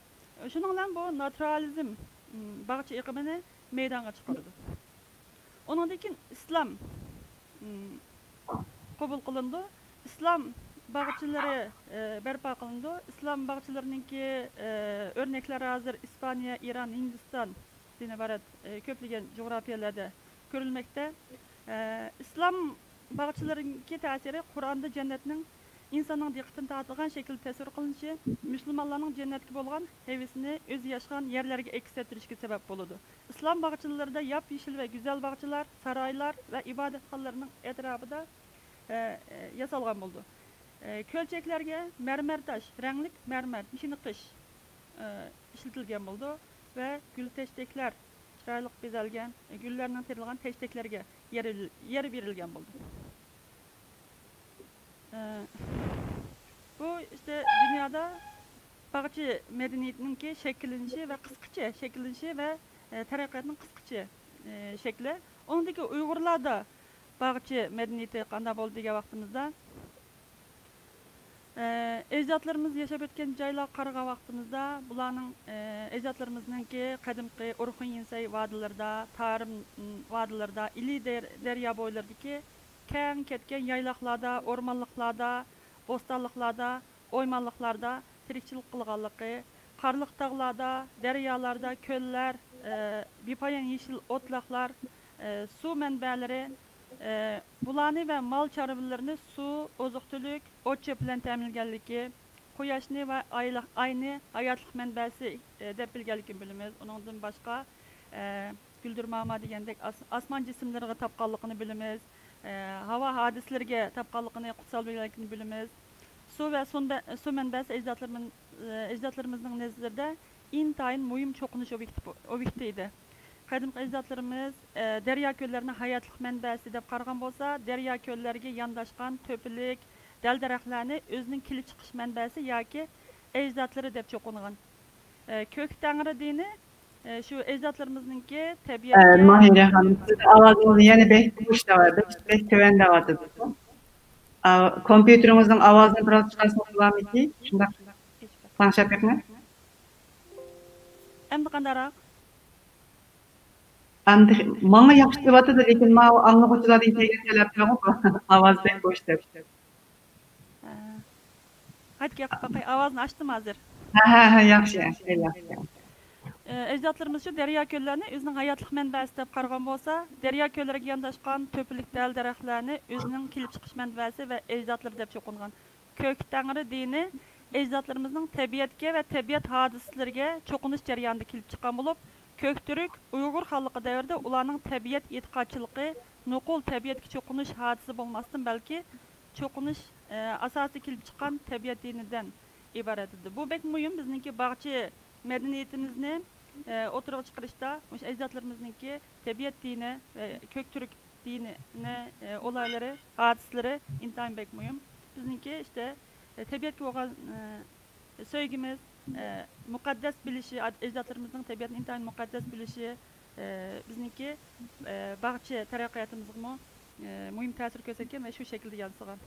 شۇنىڭ بىلەن بۇ ناتۇرالىزم، م، باغچە ئېقىمىنى مەيدانغا چىقىرىدۇ. ئۇنىڭدىن كېيىن ئىسلام، م، قوبۇل قىلىنىدۇ. ئىسلام باغچىلىرى، ئە، بەرپا قىلىنىدۇ. ئىسلام باغچىلىرىنىڭكى، ئە، ئۆرنەكلىرى ھازىر ئىسپانىيە، ئىران، ھىندىستاندىن ئىبارەت، ئە، كۆپلىگەن جۇغراپىيەلەردە كۆرۈلمەكتە. ئە، ئىسلام باغچىلىرىنىڭكى تەسىرى قۇرئاندا جەننەتنىڭ ئىنساننىڭ دىققىتىنى تارتىدىغان شەكىلدە تەسۋىر قىلىنىشى مۇسۇلمانلارنىڭ جەننەتكە بولغان ھەۋىسىنى ئۆزى ياشىغان يەرلەرگە ئەكس ئەتتۈرۈشىگە سەۋەب بولىدۇ. ئىسلام باغچىلىرىدا ياپيېشىل ۋە گۈزەل باغچىلار، سارايلار ۋە ئىبادەتخانىلارنىڭ ئەتراپىدا، ئە، ئە، ياسالغان بولىدۇ. ئە، كۆلچەكلەرگە مەرمەر تاش، رەڭلىك مەرمەر، چېنىقىش، ئە، ئىشلىتىلگەن بولىدۇ ۋە گۈل تەشتەكلەر، چىرايلىق بېزەلگەن، ئە، گۈللەرنىڭ تېرىلغان تەشتەكلەرگە يەر، يەر بېرىلگەن بولىدۇ. ئە، بۇ ئىشتە دۇنيادا باغچە مەدەنىيىتىنىڭكى شەكىللىنىشى ۋە قىسقىچە شەكىللىنىشى ۋە، ئە، تەرەققىياتنىڭ قىسقىچە، ئە، شەكلى. ئۇنىڭدىكى ئۇيغۇرلاردا باغچە مەدەنىيىتى قانداق بولدى دېگەن ۋاقتىمىزدا، ئە، ئەجدادلىرىمىز ياشاپ ئۆتكەن جايلارغا قارىغان ۋاقتىمىزدا، بۇلارنىڭ، ئە، ئەجدادلىرىمىزنىڭكى قەدىمكى ئورخۇن يىنسەي ۋادىلىرىدا، تارىم، م، ۋادىلىرىدا، ئىلى دەر-، دەريا بويلىرىدىكى كەڭ كەتكەن يايلاقلاردا، ئورمانلىقلاردا، بوستانلىقلاردا، ئويمانلىقلاردا تىرىكچىلىك قىلغانلىقى، قارلىق تاغلاردا، دەريالاردا، كۆللەر، ئە، بىپايان يېشىل ئوتلاقلار، ئە، سۇ مەنبەلىرى، ئە، بۇلارنى ۋە مال چارۋىلىرىنى سۇ، ئوزۇق-تۈلۈك، ئوت-چۆپ بىلەن تەمىنلىگەنلىكى، قۇياشنى ۋە ئايلىق-، ئاينى ھاياتلىق مەنبەسى، ئە، دەپ بىلگەنلىكىنى بىلىمىز. ئۇنىڭدىن باشقا، ئە، گۈلدۈرماما دېگەندەك ئاس-، ئاسمان جىسىملىرىغا تاپقانلىقىنى بىلىمىز. ئە، ھاۋا ھادىسىلىرىگە تاپقانلىقىنى، قۇتسال بىلگەنلىكىنى بىلىمىز. سۇ ۋە سۇ مە-، سۇ مەنبەسى ئەجدادلىرىمىز-، ئەجدادلىرىمىزنىڭ نەزىرىدە ئىنتايىن مۇھىم چوقۇنۇش ئوبيېكتى، ئوبيېكتى ئىدى. قەدىمكى ئەجدادلىرىمىز، ئە، دەريا كۆللەرنى ھاياتلىق مەنبەسى دەپ قارىغان بولسا، دەريا كۆللەرگە يانداشقان تۆپىلىك، دەل-دەرەخلەرنى ئۆزىنىڭ كېلىپ چىقىش مەنبەسى ياكى ئەجدادلىرى دەپ چوقۇنغان. ئە، كۆك تەڭرى دىنى، ئە، شۇ ئەجدادلىرىمىزنىڭكى تەبىئەتكە، ئە، ماھىرە خانىم، سىز ئاۋازىڭىزنى يەنە بەك بوش، بەك، بەك تۆۋەن دەۋاتىدۇ. ئا، كومپيۇتېرىڭىزنىڭ ئاۋازىنى بىراز چىقارسىڭىز بولارمىكىن؟ شۇنداق تەڭشەپ بېقىڭ. ئەمدى قانداقراق؟ ئەمدى ماڭا ياخشى كېلىۋاتىدۇ، لېكىن ماۋۇ ئاڭلىغۇچىلاردىن كەلگەن تەلەپلەرغۇ ئاۋاز بەك بوش دەپ. ھە. ھەدىكى قىلىپ باقاي، ئاۋازنى ئاچتىم ھازىر. ھە، ھە، ھە، ياخشى، ياخشى، ياخشى. ئە، ئەجدادلىرىمىز شۇ دەريا كۆللەرنى ئۆزىنىڭ ھاياتلىق مەنبەسى دەپ قارىغان بولسا، دەريا كۆللىرىگە يانداشقان تۆپىلىك دەل-دەرەخلەرنى ئۆزىنىڭ كېلىپ چىقىش مەنبەسى ۋە ئەجدادلىرى دەپ چوقۇنغان. كۆك تەڭرى دىنى ئەجدادلىرىمىزنىڭ تەبىئەتكە ۋە تەبىئەت ھادىسىلىرىگە چوقۇنۇش جەريانىدا كېلىپ چىققان بولۇپ، كۆكتۈرك ئۇيغۇر خانلىقى دەۋرىدە ئۇلارنىڭ تەبىئەت ئېتىقادچىلىقى نوقۇل تەبىئەتكە چوقۇنۇش ھادىسىسى بولماستىن، بەلكى چوقۇنۇش، ئە، ئاساسىي كېلىپ چىققان تەبىئەت دىنىدىن ئىبارەت ئىدى. بۇ بەك مۇھىم، بىزنىڭكى باغچە مەدەنىيىتىمىزنى، ئە، ئوتتۇرىغا چىقىرىشتا مۇشۇ ئەجدادلىرىمىزنىڭكى تەبىئەت دىنى، ئە، كۆكتۈرك دىنىنى، ئە، ئولايلىرى، ھادىسىلىرى ئىنتايىن بەك مۇھىم. بىزنىڭكى ئىشتە، ئە، تەبىئەتكە بولغان، ئە، سۆيگۈمىز، ئە، مۇقەددەس بىلىشى، ئەجدادلىرىمىزنىڭ تەبىئەتنى ئىنتايىن مۇقەددەس بىلىشى، ئە، بىزنىڭكى، ئە، باغچە تەرەققىياتىمىزغىمۇ، ئە، مۇھىم تەسىر كۆرسەتكەن ۋە شۇ شەكىلدە يانسىغان.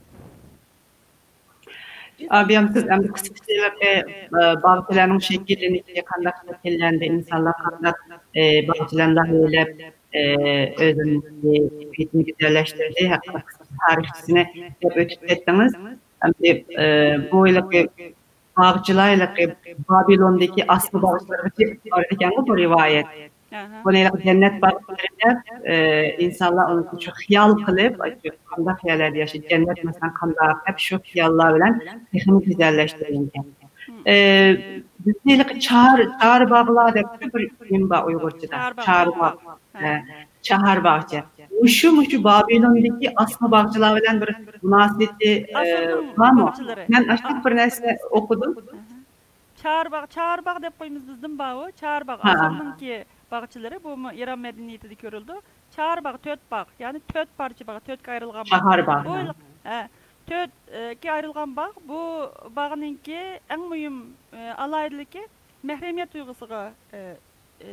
ئابىيام، سىز ئەمدى قىسقىچە، ئە، باغچىلارنىڭ شەكىللىنىشى قانداق شەكىللەندى، ئىنسانلار قانداق، ئە، باغچىلارنى لايىھەلەپ، ئە، ئۆزىنىڭكى ھۆيىتىنى گۈزەللەشتۈردى ھەققىدە قىسقىچە تارىخچىسىنى دەپ ئۆتۈپ كەتتىڭىز. ئەمدى، ئە، بۇ ھېلىقى باغچىلار ھېلىقى بابىلوندىكى ئاسما باغچىلارغىچە بارىدىكەنغۇ بۇ رىۋايەت. ئاھا. بۇنى ھېلىقى جەننەت باغچىلىرى دەپ، ئى، ئىنسانلار ئۇنى شۇ خىيال قىلىپ، ئاشۇ قانداق يەرلەردە ياشايدۇ، جەننەت مەسىلەن قانداق دەپ شۇ خىياللار بىلەن تېخىمۇ گۈزەللەشتۈرگەن. مم. ئە، بىزدە ھېلىقى چار، چارباغلار دەپ بىر نېمە بار ئۇيغۇرچىدا. چارباغ. چارباغ. ھە. ئە، چاھار باغچە. مۇشۇ، مۇشۇ بابىلوندىكى ئاسما باغچىلار بىلەن بىر مۇناسىۋىتى، ئە، ئاسۇرنىڭ بارمۇ؟ باغچىلىرى. مەن ئاشۇنداق بىر نەرسە ئوقۇدۇم. چارباغ، چارباغ دەپ قويىمىز بىزدىن بارۇ. چارباغ، ھە. ئاسۇرنىڭكى باغچىلىرى، بۇمۇ ئىران مەدەنىيىتىدە كۆرۈلىدۇ. چارباغ، تۆت باغ، يەنى تۆت پارچە باغ، تۆتكە ئايرىلغان باغ. چاھار باغ، بۇ، ھە. ھە، تۆتكە ئايرىلغان باغ. بۇ باغنىڭكى ئەڭ مۇھىم، ئە، ئالاھىدىلىكى مەھرىمىيەت تۇيغۇسىغا، ئە، ئە،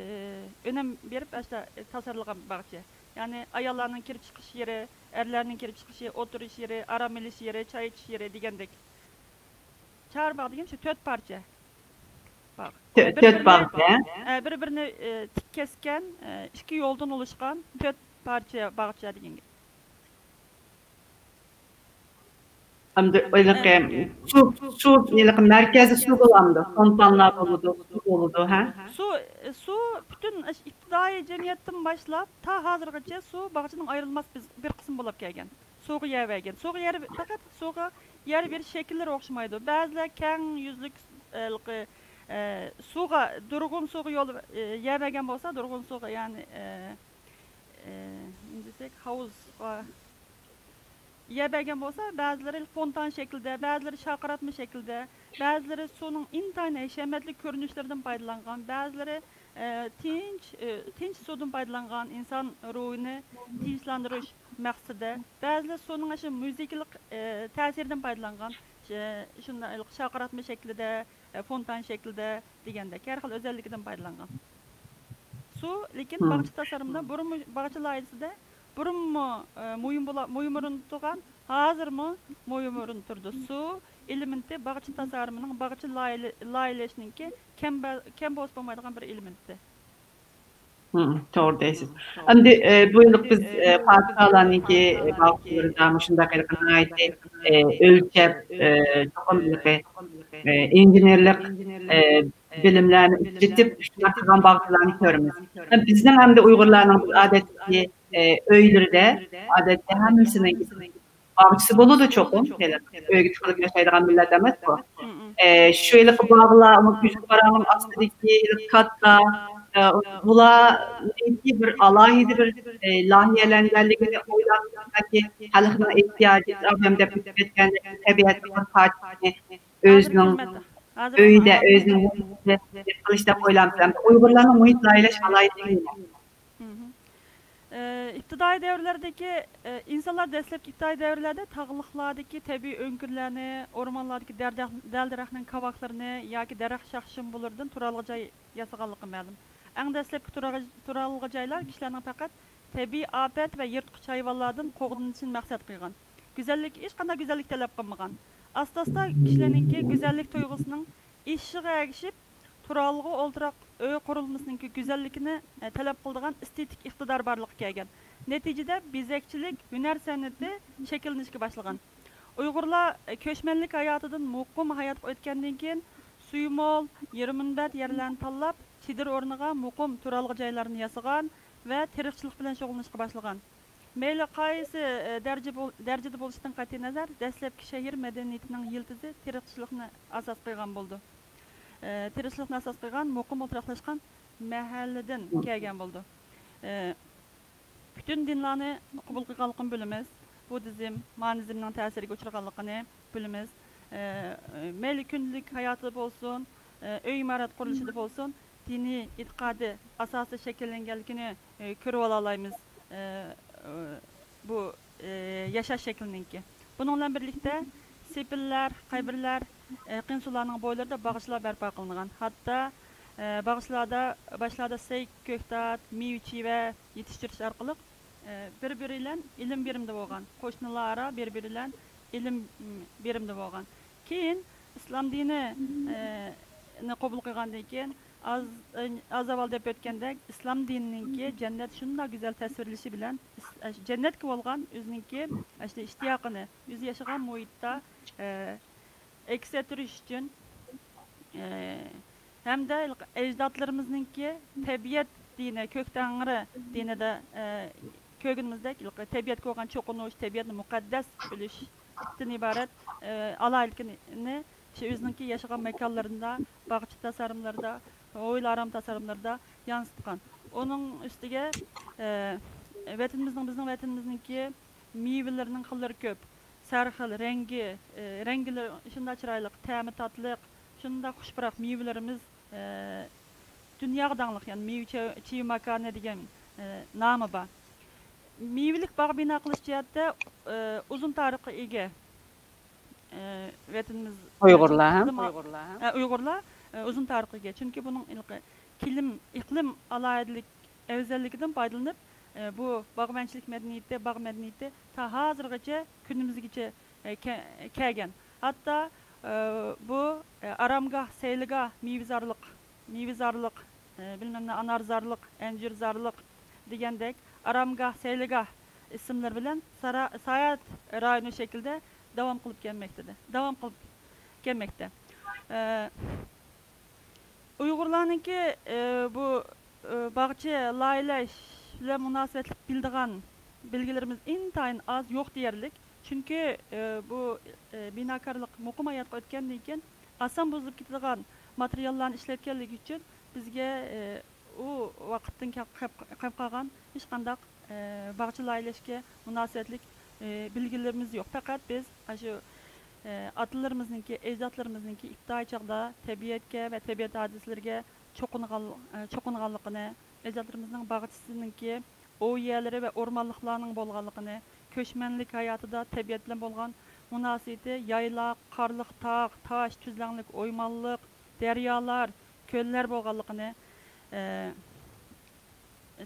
ئۈنۈم بېرىپ، ئاشۇنداق تاسارلىغان باغچە. يەنى ئاياللارنىڭ كىرىپ چىقىش يېرى، ئەرلەرنىڭ كىرىپ چىقىش يېرى، ئولتۇرۇش يېرى، ئارام ئېلىش يېرى، چاي ئىچىش يېرى دېگەندەك. چارباغ دېگەن شۇ تۆت پارچە باغ. تۆ-، تۆت باغ، ھە؟ ئە، بىر-بىرىنى، ئە، تىك كەسكەن، ئە، ئىككى يولدىن ئولۇشقان تۆت پارچە باغچە دېگەن گەپ. ئەمدى ھېلىقى سۇ، سۇ، ھېلىقى مەركەزدە سۇ بولامدۇ؟ فونتانلار بولىدۇ، سۇ بولىدۇ، ھە؟ سۇ، سۇ پۈتۈن ئىش-، ئىپتىدائىي جەمئىيەتتىن باشلاپ تا ھازىرغىچە سۇ باغچىنىڭ ئايرىلماس بىز-، بىر قىسمى بولۇپ كەلگەن. سۇغا يەر بەرگەن. سۇغا يەر، پەقەت سۇغا يەر بېرىش شەكىللىرى ئوخشىمايدۇ. بەزىلەر كەڭ يۈزلۈك، ھېلىقى، ئە، سۇغا، دۇرغۇن سۇغا يول، ئە، يەر بەرگەن بولسا، دۇرغۇن سۇغا، يەنى، ئە، ئە، نېمە دېسەك، ھاۋۇزغا يەر بەرگەن بولسا، بەزىلىرى فونتان شەكلىدە، بەزىلىرى شارقىراتما شەكلىدە، بەزىلىرى سۇنىڭ ئىنتايىن ھەشەمەتلىك كۆرۈنۈشلىرىدىن پايدىلانغان، بەزىلىرى، ئە، تىنچ، ئە، تىنچ سۇدىن پايدىلانغان، ئىنسان روھىنى تىنچلاندۇرۇش مەقسىتىدە، بەزىلىرى سۇنىڭ ئاشۇ مۇزىكىلىق، ئە، تەسىرىدىن پايدىلانغان، شۇ، شۇنداق شارقىراتما شەكلىدە، ئە، فونتان شەكلىدە دېگەندەك ھەر خىل ئۆزەللىكىدىن پايدىلانغان. سۇ، لېكىن باغچە تاسارىمىدا بۇرۇنمۇ باغچە لايىھىسىدە بۇرۇنمۇ، ئە، مۇھىم بولا-، مۇھىم ئورۇندا تۇرغان، ھازىرمۇ مۇھىم ئورۇندا تۇرىدۇ. سۇ ئېلېمېنتى باغچە تاسارىمىنىڭ، باغچە لايىھە-، لايىھەلەشنىڭكى كەم بە-، كەم بولسا بولمايدىغان بىر ئېلېمېنتى. توغرا دەيسىز. ئەمدى، ئە، بۇ يىل بىز، ئە، پادىشاھلارنىڭكى، ئە، باغچىلىرىدا مۇشۇنداق ھېلىقى ناھايىتى، ئە، ئۆلچەپ، ئە، چوقۇم ھېلىقى، ئە، ئىنژېنېرلىق، ئە، بىلىملەرنى ئىشلىتىپ، شۇنداق قىلغان باغچىلارنى كۆرىمىز. بىزنىڭ ئەمدى ئۇيغۇرلارنىڭ بىز ئادەتتىكى، ئە، ئۆيلىرىدە، ئادەتتە ھەممىسىنىڭ باغچىسى بولىدۇ چوقۇم. ھېلىقى ئۆيگە تىقىلىپ ياشايدىغان مىللەت ئەمەسقۇ. ئە، شۇ ھېلىقى باغلار، ئۇنىڭ ئۈزۈك باراڭنىڭ ئاستىدىكى ھېلىقى كاتتا، ئە، بۇلارنىڭكى بىر ئالاھىدە بىر، ئە، لايىھەلەنگەنلىكىنى ئويلاپ، بەلكى خەلقنىڭ ئېھتىياجى ئادەم دەپ ئۆتۈپ كەتكەندەك تەبىئەتنىڭ بىر پارچىسىنى ئۆزىنىڭ ئۆيىدە، ئۆزىنىڭ مۇھىتىدا قىلىش دەپ ئويلامسىز؟ ئەمدى ئۇيغۇرلارنىڭ مۇھىت لايىھەلەش ئالاھىدىلىكى نېمە؟ ئىپتىدائىي دەۋرلەردىكى، ئىنسانلار دەسلەپكى ئىپتىدائىي دەۋرلەردە تاغلىقلاردىكى تەبىئىي ئۆڭكۈرلەرنى، ئورمانلاردىكى دەردەخ-، دەل-دەرەخنىڭ كاۋاكلىرىنى ياكى دەرەخ شاخ-شۇمبىلىرىدىن تۇرالغۇ جاي ياسىغانلىقى مەلۇم. ئەڭ دەسلەپكى تۇرالغۇ-، تۇرالغۇ جايلار كىشىلەرنىڭ پەقەت تەبىئىي ئاپەت ۋە يىرتقۇچ ھايۋانلاردىن قوغدىنىشىنى مەقسەت قىلغان. گۈزەللىك، ھېچقانداق گۈزەللىك تەلەپ قىلمىغان. ئاستا-ئاستا كىشىلەرنىڭكى گۈزەللىك تۇيغۇسىنىڭ ئېشىشىغا ئەگىشىپ، تۇرالغۇ ئولتۇراق ئۆي قۇرۇلمىسىنىڭكى گۈزەللىكىنى، ئە، تەلەپ قىلىدىغان ئېستېتىك ئىقتىدار بارلىققا كەلگەن. نەتىجىدە بېزەكچىلىك ھۈنەر سەنئىتى شەكىللىنىشكە باشلىغان. ئۇيغۇرلار، ئە، كۆچمەنلىك ھاياتىدىن مۇقىم ھاياتقا ئۆتكەندىن كېيىن، سۈيى مول، يېرىم مۇنبەت يەرلەرنى تاللاپ، چېدىر ئورنىغا مۇقىم تۇرالغۇ جايلارنى ياسىغان ۋە تېرىقچىلىق بىلەن شۇغۇللىنىشقا باشلىغان. مەيلى قايسى، ئە، دەرىجە بول-، دەرىجىدە بولۇشىدىن قەتئىينەزەر، دەسلەپكى شەھەر مەدەنىيىتىنىڭ يىلتىزى تېرىقچىلىقنى ئاساس قىلغان بولىدۇ. ئە، تىرىكچىلىكنى ئاساس قىلغان مۇقىم ئولتۇراقلاشقان مەھەللىدىن كەلگەن بولىدۇ. ئە، پۈتۈن دىنلارنى قوبۇل قىلغانلىقىنى بىلىمىز. بۇددىزم، مانىزمنىڭ تەسىرىگە ئۇچرىغانلىقىنى بىلىمىز. ئە، مەيلى كۈندىلىك ھاياتىدا بولسۇن، ئە، ئۆي ئىمارەت قۇرۇلۇشىدا بولسۇن، دىنىي ئېتىقادى ئاساسىدا شەكىللەنگەنلىكىنى، ئە، كۆرۈۋالالايمىز. ئە، ئە، بۇ، ئى، ياشاش شەكلىنىڭكى. بۇنىڭ بىلەن بىرلىكتە، سېپىللەر، قەبرىلەر، ئى، قىنسۇلارنىڭ بويلىرىدا باغچىلار بەرپا قىلىنغان. ھەتتا، ئى، باغچىلاردا، باشلاردا سەي، كۆكتات، مېۋە-چىۋە يېتىشتۈرۈش ئارقىلىق، ئى، بىر-بىرى بىلەن ئىلىم بېرىمدە بولغان. قوشنىلار ئارا بىر-بىرى بىلەن ئىلىم، م، بېرىمدە بولغان. كېيىن ئىسلام دىنى، ئى، نى قوبۇل قىلغاندىن كېيىن، ئاز، ئاز ئاۋۋال دەپ ئۆتكەندەك، ئىسلام دىنىنىڭكى جەننەت شۇنداق گۈزەل تەسۋىرلىشى بىلەن، ئىس-، ئەش-، جەننەتكە بولغان ئۆزىنىڭكى ئاشۇ ئىشتىياقىنى ئۆزى ياشىغان مۇھىتتا، ئە، ئەكس ئەتتۈرۈش ئۈچۈن، ئە، ھەمدە ئەجدادلىرىمىزنىڭكى تەبىئەت دىنى، كۆك تەڭرى دىنىدا، ئە، كۆرگىنىمىزدەك، تەبىئەتكە بولغان چوقۇنۇش، تەبىئەتنى مۇقەددەس بىلىشتىن ئىبارەت، ئە، ئالاھىدىلىكىنى ئۆزىنىڭكى ياشىغان ماكانلىرىدا، باغچە تاسارىملىرىدا، ھويلا ئارام تاسارىملىرىدا يانسىتقان. ئۇنىڭ ئۈستىگە، ئە، ۋەتىنىمىزنىڭ، بىزنىڭ ۋەتىنىمىزنىڭكى مېۋىلىرىنىڭ خىللىرى كۆپ. سەرخىل، رەڭگى، ئە، رەڭگىلىرى شۇنداق چىرايلىق، تەمى تاتلىق، شۇنداق خۇش پۇراق مېۋىلىرىمىز، ئە، دۇنياغا داڭلىق، يەنى مېۋە چە-، چىۋە ماكانى دېگەن، ئە، نامى بار. مېۋىلىك باغ بىنا قىلىش جەھەتتە، ئە، ئۇزۇن تارىخقا ئىگە. ئە، ۋەتىنىمىز ئۇيغۇرلار ھەم؟ ئە، ئۇيغۇرلار، ئە، ئۇزۇن تارىخقا ئىگە. چۈنكى بۇنىڭ ھېلىقى كىلىم، ئىقلىم ئالاھىدىلىك، ئەۋزەللىكىدىن پايدىلىنىپ، ئە، بۇ باغۋەنچىلىك مەدەنىيىتى، باغ مەدەنىيىتى تا ھازىرغىچە، كۈنىمىزگىچە، ئە، كە-، كەلگەن. ھەتتا، ئە، بۇ، ئە، ئارامگاھ، سەيلىگاھ، مېۋىزارلىق، مېۋىزارلىق، ئە، بىلمەم نە، ئانارزارلىق، ئەنجۈرزارلىق دېگەندەك ئارامگاھ، سەيلىگاھ ئىسىملىرى بىلەن سارا-، ساياھەت رايونى شەكلىدە داۋام قىلىپ كەلمەكتىدى، داۋام قىلىپ كەلمەكتە. ئە، ئۇيغۇرلارنىڭكى، ئە، بۇ، ئە، باغچە لايىھەلەش بىلەن مۇناسىۋەتلىك بىلىدىغان بىلگىلىرىمىز ئىنتايىن ئاز، يوق دېيەرلىك. چۈنكى، ئە، بۇ، ئە، بىناكارلىق مۇقىم ھاياتقا ئۆتكەندىن كېيىن ئاسان بۇزۇلۇپ كېتىدىغان ماتېرىياللارنى ئىشلەتكەنلىكى ئۈچۈن بىزگە، ئە، ئۇ ۋاقىتتىن كەپ-، قېپ-، قېلىپ قالغان ھېچقانداق، ئە، باغچە لايىھەلەشكە مۇناسىۋەتلىك، ئە، بىلگىلىرىمىز يوق. پەقەت بىز ئاشۇ، ئە، ئاتىلىرىمىزنىڭكى، ئەجدادلىرىمىزنىڭكى ئىپتىدائىي چاغدا تەبىئەتكە ۋە تەبىئەت ھادىسىلىرىگە چوقۇنغان-، ئە، چوقۇنغانلىقىنى، ئەجدادلىرىمىزنىڭ باغچىسىنىڭكى ئوۋ يەرلىرى ۋە ئورمانلىقلارنىڭ بولغانلىقىنى، كۆچمەنلىك ھاياتىدا تەبىئەت بىلەن بولغان مۇناسىۋىتى، يايلاق، قارلىق تاغ، تاش، تۈزلەڭلىك ئويمانلىق، دەريالار، كۆللەر بولغانلىقىنى، ئە،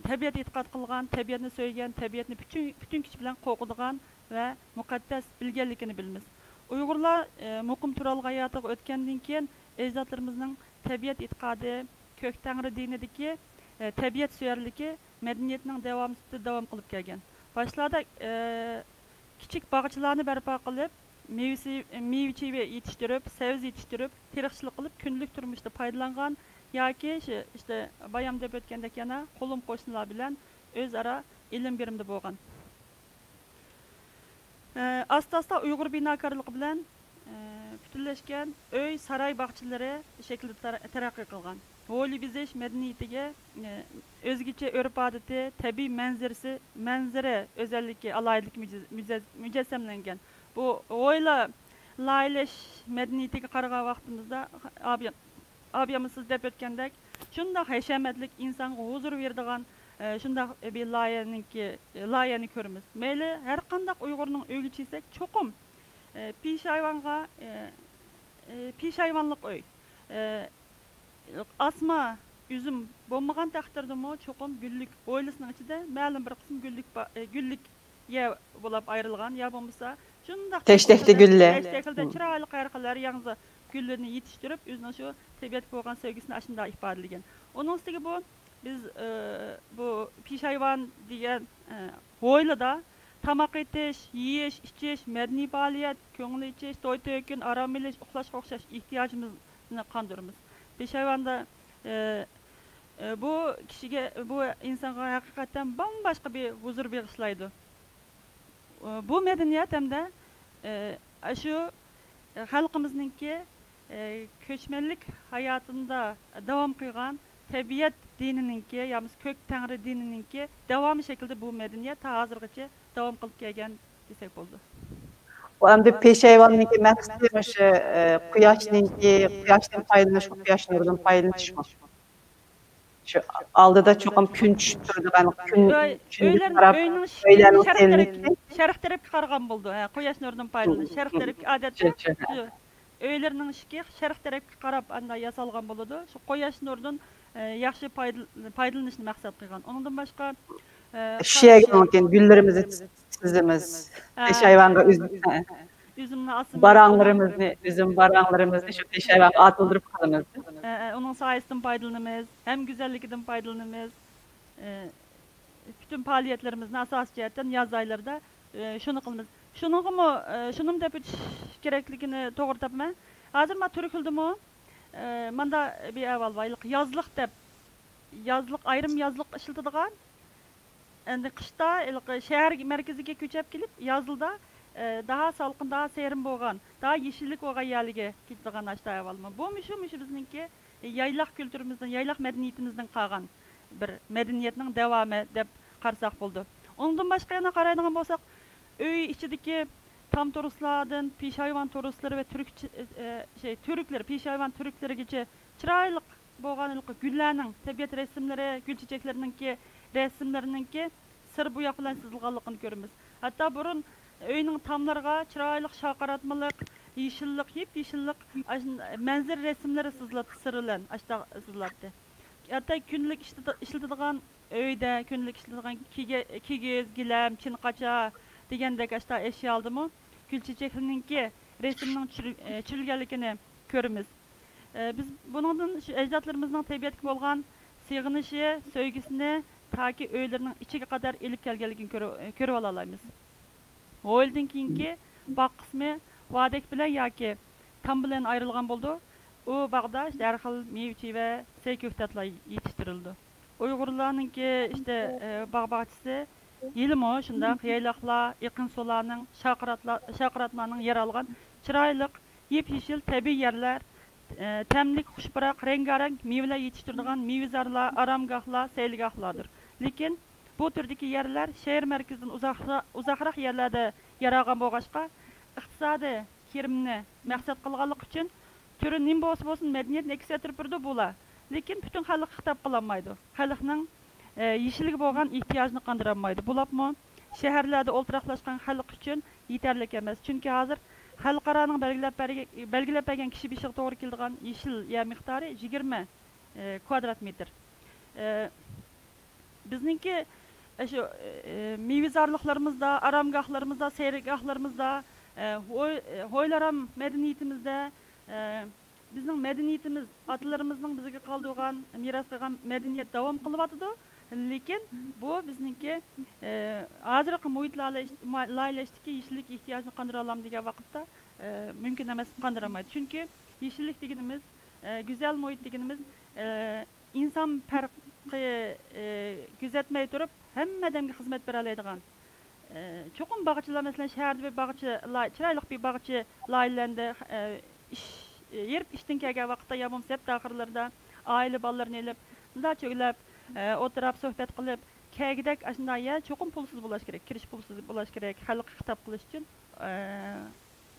تەبىئەتكە ئېتىقاد قىلغان، تەبىئەتنى سۆيگەن، تەبىئەتنى پۈتۈن، پۈتۈن كۈچى بىلەن قوغدىغان ۋە مۇقەددەس بىلگەنلىكىنى بىلىمىز. ئۇيغۇرلار، ئە، مۇقىم تۇرالغۇ ھاياتىغا ئۆتكەندىن كېيىن، ئەجدادلىرىمىزنىڭ تەبىئەت ئېتىقادى، كۆك تەڭرى دىنىدىكى، ئە، تەبىئەت سۆيەرلىكى مەدەنىيىتىنىڭ داۋامى سۈپىتىدە داۋام قىلىپ كەلگەن. باشلاردا، ئە، كىچىك باغچىلارنى بەرپا قىلىپ، مېۋىسى، مېۋە چىۋە يېتىشتۈرۈپ، سەۋزە يېتىشتۈرۈپ، تېرىقچىلىق قىلىپ، كۈندىلىك تۇرمۇشتا پايدىلانغان ياكى شۇ، ئىشتە، بايام دەپ ئۆتكەندەك يەنە قولۇم قوشنىلار بىلەن ئۆزئارا ئېلىم بېرىمدە بولغان. ئە، ئاستا-ئاستا ئۇيغۇر بىناكارلىقى بىلەن، ئە، پۈتۈنلەشكەن ئۆي، ساراي، باغچىلىرى شەكلىدە تەر-، تەرەققىي قىلغان. ھويلا بېزەش مەدەنىيىتىگە، ئە، ئۆزگىچە ئۆرپ-ئادىتى، تەبىئىي مەنزىرىسى، مەنزىرە ئۆزەللىكى، ئالاھىدىلىكى مۇجەز-، مۇجەز-، مۇجەسسەملەنگەن. بۇ ھويلا لايىھەلەش مەدەنىيىتىگە قارىغان ۋاقتىمىزدا، ئابىيام، ئابىيام سىز دەپ ئۆتكەندەك، شۇنداق ھەشەمەتلىك، ئىنسانغا ھۇزۇر بېرىدىغان، ئە، شۇنداق بىر لايىھەنىڭكى، لايىھەنى كۆرىمىز. مەيلى، ھەر قانداق ئۇيغۇرنىڭ ئۆيىگە چىقساق، چوقۇم، ئە، پېشايۋانغا، ئە، ئە، پېشايۋانلىق ئۆي، ئە، ئاسما ئۈزۈم بولمىغان تەقدىردىمۇ، چوقۇم گۈللۈك، ھويلىسىنىڭ ئىچىدە مەلۇم بىر قىسىم گۈللۈك با-، ئە، گۈللۈك يەر بولاپ ئايرىلغان، يا بولمىسا شۇنداق تەشتەكلى گۈللەر. تەشتەكلىدە چىرايلىق ھەر خىل، ھەر يانغا گۈللىرىنى يېتىشتۈرۈپ، ئۆزىنىڭ شۇ تەبىئەتكە بولغان سۆيگۈسىنى ئاشۇنداق ئىپادىلىگەن. ئۇنىڭ ئۈستىگە بۇ بىز، ئى، بۇ پېشايۋان دېگەن، ئى، ھويلىدا تاماق ئېتىش، يېيىش، ئىچىش، مەدەنىي پائالىيەت، كۆڭۈل ئېچىش، توي تۆكۈن، ئارام ئېلىش، ئۇخلاشقا ئوخشاش ئېھتىياجىمىزنى قاندۇرىمىز. پېشايۋاندا، ئى، ئى، بۇ كىشىگە، بۇ ئىنسانغا ھەقىقەتەن بامباشقا بىر ھۇزۇر بېغىشلايدۇ. بۇ مەدەنىيەت ھەمدە، ئە، ئاشۇ خەلقىمىزنىڭكى، ئە، كۆچمەنلىك ھاياتىدا داۋام قىلغان تەبىئەت دىنىنىڭكى، يا بولمىسا كۆك تەڭرى دىنىنىڭكى داۋامى شەكلىدە بۇ مەدەنىيەت تا ھازىرغىچە داۋام قىلىپ كەلگەن دېسەك بولىدۇ. ئۇ ئەمدى پېشايۋاننىڭكى مەقسىتى مۇشۇ، ئە، قۇياشنىڭكى، قۇياشتىن پايدىلىنىشمۇ، قۇياش نۇرىدىن پايدىلىنىشمۇ؟ شۇ ئالدىدا چوقۇم كۈن چۈشۈپ تۇرىدىغان، كۈن، ئۆي، كۈنگە ئۆيلەرنىڭ، قاراپ ئۆينىڭ ئىشىكى ئۆيلەرنىڭ شەرق تەرەپ، سېلىنىشى. شەرق تەرەپكە قارىغان بولىدۇ. ھە، قۇياش نۇرىدىن پايدىلىنىش. شەرق تەرەپكە ئادەتتە شۇ ئۆيلەرنىڭ ئىشىكى شەرق تەرەپكە قاراپ ئانداق ياسالغان بولىدۇ. شۇ قۇياش نۇرىدىن، ئە، ياخشى پايدىل-، پايدىلىنىشنى مەقسەت قىلغان. ئۇنىڭدىن باشقا، ئە، شىيەگە قارىشى مۇمكىن، گۈللىرىمىزنى تىزىمىز. ھە. پېشايۋانغا ئۈزۈم، ھە. ئۈزۈمنى ئاسىمىز، باراڭلىرىمىزنى، ئۇنىڭ ئۈزۈم باراڭلىرىمىزنى شۇ پېشايۋانغا ئاتىلدۇرۇپ قالىمىز. ئە، ئە، ئۇنىڭ سايىسىدىن پايدىلىنىمىز، ھەم گۈزەللىكىدىن پايدىلىنىمىز. ئە، پۈتۈن پائالىيەتلىرىمىزنى ئاساسىي جەھەتتىن ياز ئايلىرىدا، ئە، شۇنى قىلىمىز. شۇنىڭغىمۇ، ئە، شۇنىمۇ دەپ ئۆتۈش كېرەكلىكىنى توغرا تاپىمەن. ھازىر ما تۈركۈلدىمۇ، ئە، ماندا بىر ئەھۋال بار، ھېلىقى يازلىق دەپ، يازلىق، ئايرىم يازلىق ئىشلىتىدىغان، ئەمدى قىشتا ھېلىقى شەھەر مەركىزىگە كۆچۈپ كېلىپ، يازلىدا ئە، داھا سالقىن، داھا سېرىن بولغان، داھا يېشىللىك بولغان يەرلەرگە كېتىدىغان ئاشتا ئەھۋالمۇ. بۇمۇ شۇ، مۇشۇ بىزنىڭكى يايلاق كۈلتۈرىمىزدىن، يايلاق مەدەنىيىتىمىزدىن قالغان بىر مەدەنىيەتنىڭ داۋامى دەپ قارىساق بولىدۇ. ئۇنىڭدىن باشقا يەنە قارايدىغان بولساق، ئۆي ئىچىدىكى تام تورۇسلاردىن پېشايۋان تورۇسلىرى ۋە تۈركچە، ئە، شەي، تۈركلىرى، پېشايۋان تۈركلىرىگىچە چىرايلىق بولغان ھېلىقى گۈللەرنىڭ تەبىئەت رەسىملىرى، گۈل چېچەكلىرىنىڭكى رەسىملىرىنىڭكى سىر بوياق بىلەن سىزىلغانلىقىنى كۆرىمىز. ھەتتا بۇرۇن ئۆينىڭ تاملىرىغا چىرايلىق شاخاراتمىلىق، يېشىللىق، يېپيېشىللىق ئاشۇ مەنزىرە رەسىملىرى سىزىلاتتى، سىر بىلەن ئاشتا سىزىلاتتى. ھەتتا كۈندىلىك ئىشلىتىدىغان ئۆيدە، كۈندىلىك ئىشلىتىدىغان كىگىز، گىلەم، چىنقاچا دېگەندەك ئاشتا ئەشيالىدىمۇ گۈل چېچەكلىرىنىڭكى رەسىمنىڭ چۈشۈرۈلگەنلىكىنى كۆرىمىز. بىز بۇنىڭدىن شۇ ئەجدادلىرىمىزنىڭ تەبىئەتكە بولغان سېغىنىشى، سۆيگۈسىنى تاكى ئۆيلىرىنىڭ ئىچىگە قەدەر ئېلىپ كەلگەنلىكىنى كۆرۈۋالالايمىز. ھويلىدىن كېيىنكى باغ قىسمى ۋادەك بىلەن ياكى تام بىلەن ئايرىلغان بولىدۇ. ئۇ باغدا ئىشتە ھەر خىل مېۋە چىۋە، سەي كۆكتاتلار يېتىشتۈرۈلىدۇ. ئۇيغۇرلارنىڭكى ئىشتە باغ باغچىسى ھېلىمۇ شۇنداق يايلاقلار، ئېقىن سۇلارنىڭ، شاخاراتلارنىڭ يەر ئالغان چىرايلىق يېپيېشىل تەبىئىي يەرلەر، تەملىك، خۇش پۇراق، رەڭگارەڭ مېۋىلەر يېتىشتۈرىدىغان مېۋىزارلار، ئارامگاھلار، سەيلىگاھلاردۇر. لېكىن بۇ تۈردىكى يەرلەر شەھەر مەركىزىدىن ئۇزاقراق يەرلەردە يەر ئالغان بولغاچقا، ئىقتىسادىي كىرىمنى مەقسەت قىلغانلىقى ئۈچۈن تۈرى نېمە بولسا بولسۇن، مەدەنىيەتنى ئەكس ئەتتۈرۈپ بېرىدۇ بۇلار. لېكىن پۈتۈن خەلققە خىتاب قىلالمايدۇ. خەلقنىڭ يېشىلگە بولغان ئېھتىياجىنى قاندۇرالمايدۇ. بولۇپمۇ شەھەرلەردە ئولتۇراقلاشقان خەلق ئۈچۈن يېتەرلىك ئەمەس. چۈنكى ھازىر خەلقئارانىڭ بەلگىلەپ بەرگەن، بەلگىلەپ بەرگەن كىشى بېشىغا توغرا كېلىدىغان يېشىل يەر مىقدارى يىگىرمە، ئە، كۋادرات مېتىر. ئە، بىزنىڭكى، ئە، شۇ، ئە، مېۋىزارلىقلىرىمىزدا، ئارامگاھلىرىمىزدا، سەيلىگاھلىرىمىزدا، ئە، ھوي-، ئە، ھويلىئارام مەدەنىيىتىمىزدە، ئە، بىزنىڭ مەدەنىيىتىمىز، ئاتىلىرىمىزنىڭ بىزگە قالدۇرغان، مىراس قىلغان مەدەنىيەت داۋام قىلىۋاتىدۇ. لېكىن بۇ بىزنىڭكى، ئە، ھازىرقى مۇھىت لايىھەلەش-، لايىھەلەشتىكى يېشىللىق ئېھتىياجىنى قاندۇرالامدۇ دېگەن ۋاقىتتا، ئە، مۇمكىن ئەمەس، قاندۇرالمايدۇ. چۈنكى يېشىللىق دېگىنىمىز، ئە، گۈزەل مۇھىت دېگىنىمىز، ئە، ئىنسان پەرقى، ئى، كۆزەتمەي تۇرۇپ، ھەممە ئادەمگە خىزمەت بېرەلەيدىغان، ئى، چوقۇم باغچىلار، مەسىلەن، شەھەردە بىر باغچە لاي-، چىرايلىق بىر باغچە لايىھەلەندى، ئى، ئىش، يېرىپ ئىشتىن كەلگەن ۋاقىتتا يا بولمىسا ھەپتە ئاخىرلىرىدا ئائىلە بالىلىرىنى ئېلىپ، مۇنداق چۆگىلەپ، ئى، ئولتۇراپ سۆھبەت قىلىپ، كەلگۈدەك ئاشۇنداق يەر چوقۇم پۇلسىز بولاش كېرەك، كىرىش پۇلسىز بولاش كېرەك، خەلققە خىتاب قىلىش ئۈچۈن، ئى،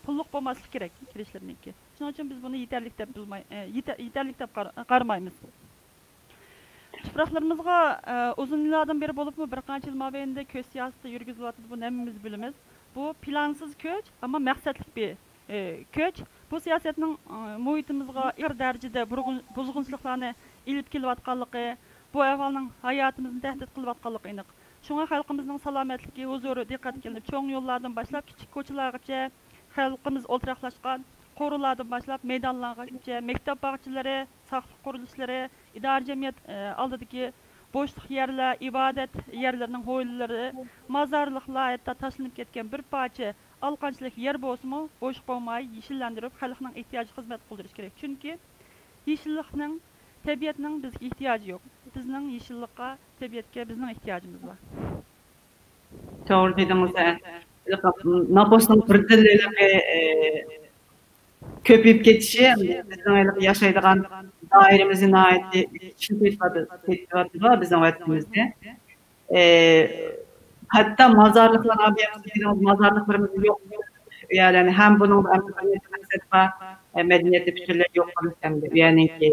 پۇللۇق بولماسلىقى كېرەك كىرىشلىرىنىڭكى. شۇنىڭ ئۈچۈن بىز بۇنى يېتەرلىك دەپ بىلمەي-، ئى، يېتە-، يېتەرلىك دەپ قار-، قارىمايمىز. تۇپراقلىرىمىزغا، ئە، ئۇزۇن يىللاردىن بېرى بولۇپمۇ بىر قانچە يىل ماۋەينىدە كۆچ سىياسىتى يۈرگۈزۈلۈۋاتىدۇ، بۇنى ھەممىمىز بىلىمىز. بۇ پىلانسىز كۆچ، ئەمما مەقسەتلىك بىر، ئە، كۆچ. بۇ سىياسەتنىڭ، ئە، مۇھىتىمىزغا ئېغىر دەرىجىدە بۇرغۇن-، بۇزغۇنچىلىقلارنى ئېلىپ كېلىۋاتقانلىقى، بۇ ئەھۋالنىڭ ھاياتىمىزنى تەھدىت قىلىۋاتقانلىقى ئېنىق. شۇڭا خەلقىمىزنىڭ سالامەتلىكى، ھۇزۇرى دىققەتكە ئېلىنىپ، چوڭ يوللاردىن باشلاپ كىچىك كوچىلارغىچە خەلقىمىز ئولتۇراقلاشقان قورۇلاردىن باشلاپ مەيدانلارغىچە، مەكتەپ باغچىلىرى، ساقلىق قۇرۇلۇشلىرى، ئىدارە جەمئىيەت، ئە، ئالدىدىكى بوشلۇق يەرلەر، ئىبادەت يەرلىرىنىڭ ھويلىلىرى، مازارلىقلار، ھەتتا تاشلىنىپ كەتكەن بىر پارچە ئالىقانچىلىك يەر بولسىمۇ بوش قويماي يېشىللەندۈرۈپ، خەلقنىڭ ئېھتىياجىغا خىزمەت قىلدۇرۇش كېرەك. چۈنكى يېشىللىقنىڭ، تەبىئەتنىڭ بىزگە ئېھتىياجى يوق. بىزنىڭ يېشىللىققا، تەبىئەتكە بىزنىڭ ئېھتىياجىمىز بار. توغرا دېدىڭىز. نوپۇسنىڭ بىردىنلا ھېلىقى، ئى، كۆپىيىپ كېتىشى بىزنىڭ ھېلىقى ياشايدىغان دائىرىمىزنى ناھايىتى كىچىكلىتىۋاتىدۇ بىزنىڭ ۋەتىنىمىزدە. ئى، ھەتتا مازارلىقلارغا، مازارلىقلىرىمىز يوق. يەنى ھەم بۇنىڭدا ئەمدى بىر نەچچە مەقسەت بار. ئە، مەدەنىيەتنى پۈتۈنلەي يوق قىلىش ئەمدى. يەنىكى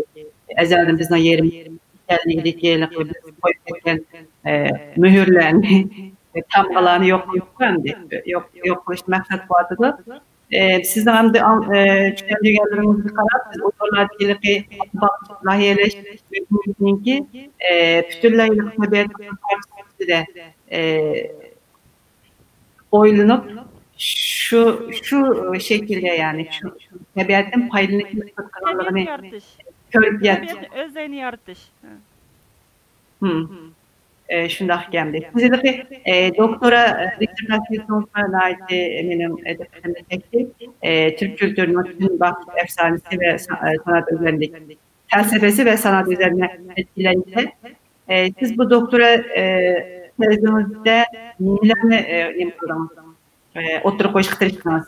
ئەزەلدىن بىزنىڭ يېرىمىز ئىكەنلىكىدىكى ھېلىقى بىز قويۇپ كەتكەن، ئە، مۆھۈرلەرنى، تامغىلارنى يوق قىلىشقا ئەمدى يوق، يوق قىلىشنى مەقسەت قىلىۋاتىدۇ. ئە، سىزنىڭ ئەمدى ئاڭ-، ئە، چۈشەندۈرگەنلىرىڭىزگە قاراپ، بىز ئۇيغۇرلاردىكى ھېلىقى باغچە لايىھەلەش مەدەنىيىتىنىڭكى، ئە، پۈتۈنلەي ھېلىقى تەبىئەتنىڭ بىر پارچىسى سۈپىتىدە، ئە، ئويلىنىپ، شۇ، شۇ شەكىلدە، يەنى شۇ، شۇ تەبىئەتتىن پايدىلىنىش مەقسەت قىلغانلىقىنى يارىتىش. كۆرۈپ يەتتۇق. تەبىئەتنى ئۆز زەينى يارىتىش. ھە. ھىم. ئە، شۇنداق ئىكەن. سىز ھېلىقى، ئە، دوكتورا، ئە، دىسسېرتاتسىيىسىڭىزغا ناھايىتى مېنىڭ، ئە، دىققىتىمنى چەكتى. ئە، تۈرك كۈلتۈرىنىڭ پۈتۈن باغچىسى ئەپسانىسى ۋە سا-، ئە، سانائەت ئۆزەللىك، پەلسەپىسى ۋە سانائەت ئۆزەللىكىنى نەتىجىلەندۈرۈپ، ئە، سىز بۇ دوكتورا، ئە، تېزىڭىزدە نېمىلەرنى، ئە، نېمە قىلدىڭىز؟ ئوتتۇرىغا قويۇشقا تىرىشتىڭىز.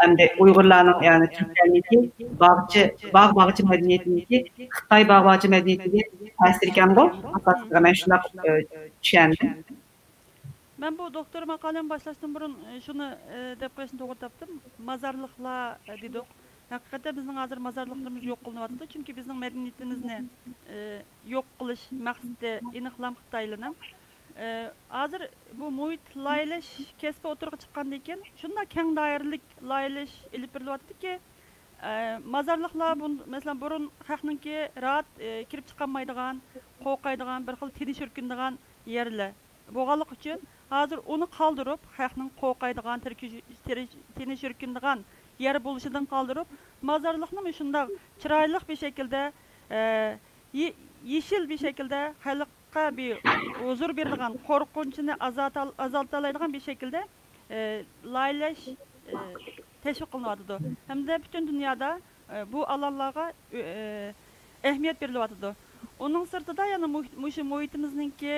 ئەمدى ئۇيغۇرلارنىڭ، يەنى تۈركلەرنىڭكى باغچە، باغ باغچە مەدەنىيىتىنىڭكى خىتاي باغ باغچە مەدەنىيىتىگە تەسىرى ئىكەنغۇ، ئاساسلىقى مەن شۇنداق، ئە، چۈشەندىم. مەن بۇ دوكتور ماقالەمنى باشلاشتىن بۇرۇن، ئە، شۇنى، ئە، دەپ قويۇشنى توغرا تاپتىم. مازارلىقلار، ئە، دېدۇق. ھەقىقەتەن بىزنىڭ ھازىر مازارلىقلىرىمىز يوق قىلىنىۋاتىدۇ. چۈنكى بىزنىڭ مەدەنىيىتىمىزنى، ئە، يوق قىلىش مەقسىتى ئېنىقلام خىتايلىرىنىڭ. ئە، ھازىر بۇ مۇھىت لايىھەلەش كەسپى ئوتتۇرىغا چىققاندىن كېيىن شۇنداق كەڭ دائىرىلىك لايىھەلەش ئېلىپ بېرىلىۋاتىدۇكى، ئە، مازارلىقلار بۇ، مەسىلەن، بۇرۇن خەقنىڭكى راھەت، ئە، كىرىپ چىقالمايدىغان، قورقايدىغان، بىر خىل تىنىش يۈركۈنىدىغان يەرلەر بولغانلىقى ئۈچۈن، ھازىر ئۇنى قالدۇرۇپ، خەقنىڭ قورقايدىغان، تىركىش-، تىرىش-، تىنىش يۈركۈنىدىغان يەر بولۇشىدىن قالدۇرۇپ، مازارلىقنىمۇ شۇنداق چىرايلىق بىر شەكىلدە، ئە، يې-، يېشىل بىر شەكىلدە خەلققە بىر ھۇزۇر بېرىدىغان، قورقۇنچنى ئازالتال-، ئازالتالايدىغان بىر شەكىلدە، ئە، لايىھەلەش، ئە، تەشۋىق قىلىنىۋاتىدۇ. ھەمدە پۈتۈن دۇنيادا، ئە، بۇ ئالانلارغا، ئە، ئەھمىيەت بېرىلىۋاتىدۇ. ئۇنىڭ سىرتىدا يەنە مۇھىت-، مۇشۇ مۇھىتىمىزنىڭكى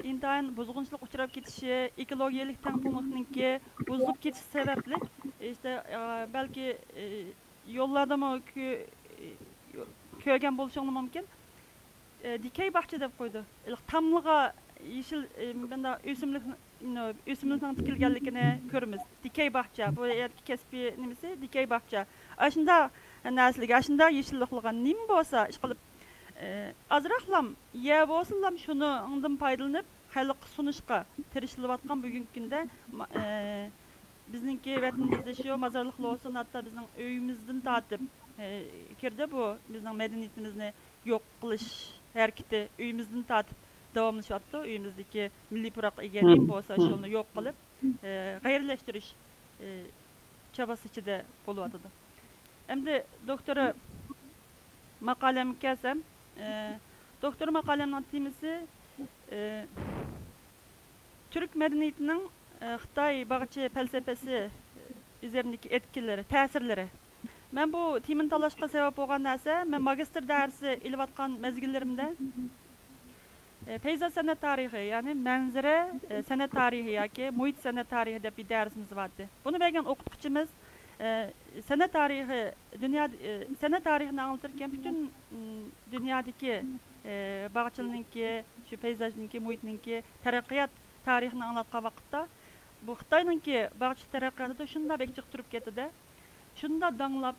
ئىنتايىن بۇزغۇنچىلىققا ئۇچراپ كېتىشى، ئېكولوگىيەلىك تەڭپۇڭلۇقنىڭكى بۇزۇلۇپ كېتىشى سەۋەبلىك، ئىشتە، ئە، بەلكى، ئە، يوللاردىمۇ كۆ-، كۆرگەن بولۇشۇڭلار مۇمكىن. ئە، دىكەي باغچە دەپ قويىدۇ. ھېلىقى تاملىغا يېشىل، ئە، مۇنداق ئۆسۈملۈك، ئۆسۈملۈكنىڭ تىكىلگەنلىكىنى كۆرىمىز. دىكەي باغچە، بۇ يەردىكى كەسپىي نېمىسى دىكەي باغچە. ئاشۇنداق نەرسىلىك، ئاشۇنداق يېشىللىقلىغان نېمە بولسا، ئىشقىلىپ، ئە، ئازراقلام يەر بولسىنلام شۇنىڭدىن پايدىلىنىپ، خەلققە سۇنۇشقا تىرىشىلىۋاتقان بۈگۈنكى كۈندە، ما-، ئە، بىزنىڭكى ۋەتىنىمىزدە شۇ مازارلىقلار بولسۇن، ھەتتا بىزنىڭ ئۆيىمىزدىن تارتىپ، ئە، كىردى بۇ بىزنىڭ مەدەنىيىتىمىزنى يوق قىلىش ھەرىكىتى ئۆيىمىزدىن تارتىپ داۋاملىشىۋاتىدۇ. ئۆيىمىزدىكى مىللىي پۇراق ئىگە نېمە بولسا شۇنى يوق قىلىپ، ئە، غەيرىيلەشتۈرۈش، ئە، چابىسى ئىچىدە بولۇۋاتىدۇ. ئەمدى دوكتورا ماقالەمگە كەلسەم، ئە، دوكتورا ماقالەمنىڭ تېمىسى، ئە، تۈرك مەدەنىيىتىنىڭ، ئە، خىتاي باغچە پەلسەپىسى ئۈزەرىندىكى ئەتكىلىرى، تەسىرلىرى. مەن بۇ تېمىنى تاللاشقا سەۋەب بولغان نەرسە، مەن ماگىستىر دەرسى ئېلىۋاتقان مەزگىللىرىمدە، ئە، پەيزات سەنئەت تارىخى، يەنى مەنزىرە، ئە، سەنئەت تارىخى ياكى مۇھىت سەنئەت تارىخى دەپ بىر دەرسىمىز بارتى. بۇنى بەرگەن ئوقۇتقۇچىمىز، ئە، سەنئەت تارىخى، دۇنيا، ئە، سەنئەت تارىخىنى ئاڭلىتىركەن پۈتۈن، م، دۇنيادىكى، ئە، باغچىلىرنىڭكى، شۇ پەيزاژنىڭكى، مۇھىتنىڭكى تەرەققىيات تارىخىنى ئاڭلاتقان ۋاقىتتا، بۇ خىتاينىڭكى باغچە تەرەققىياتىدا شۇنداق بەك جىق تۇرۇپ كەتتى-دە، شۇنداق داڭلاپ،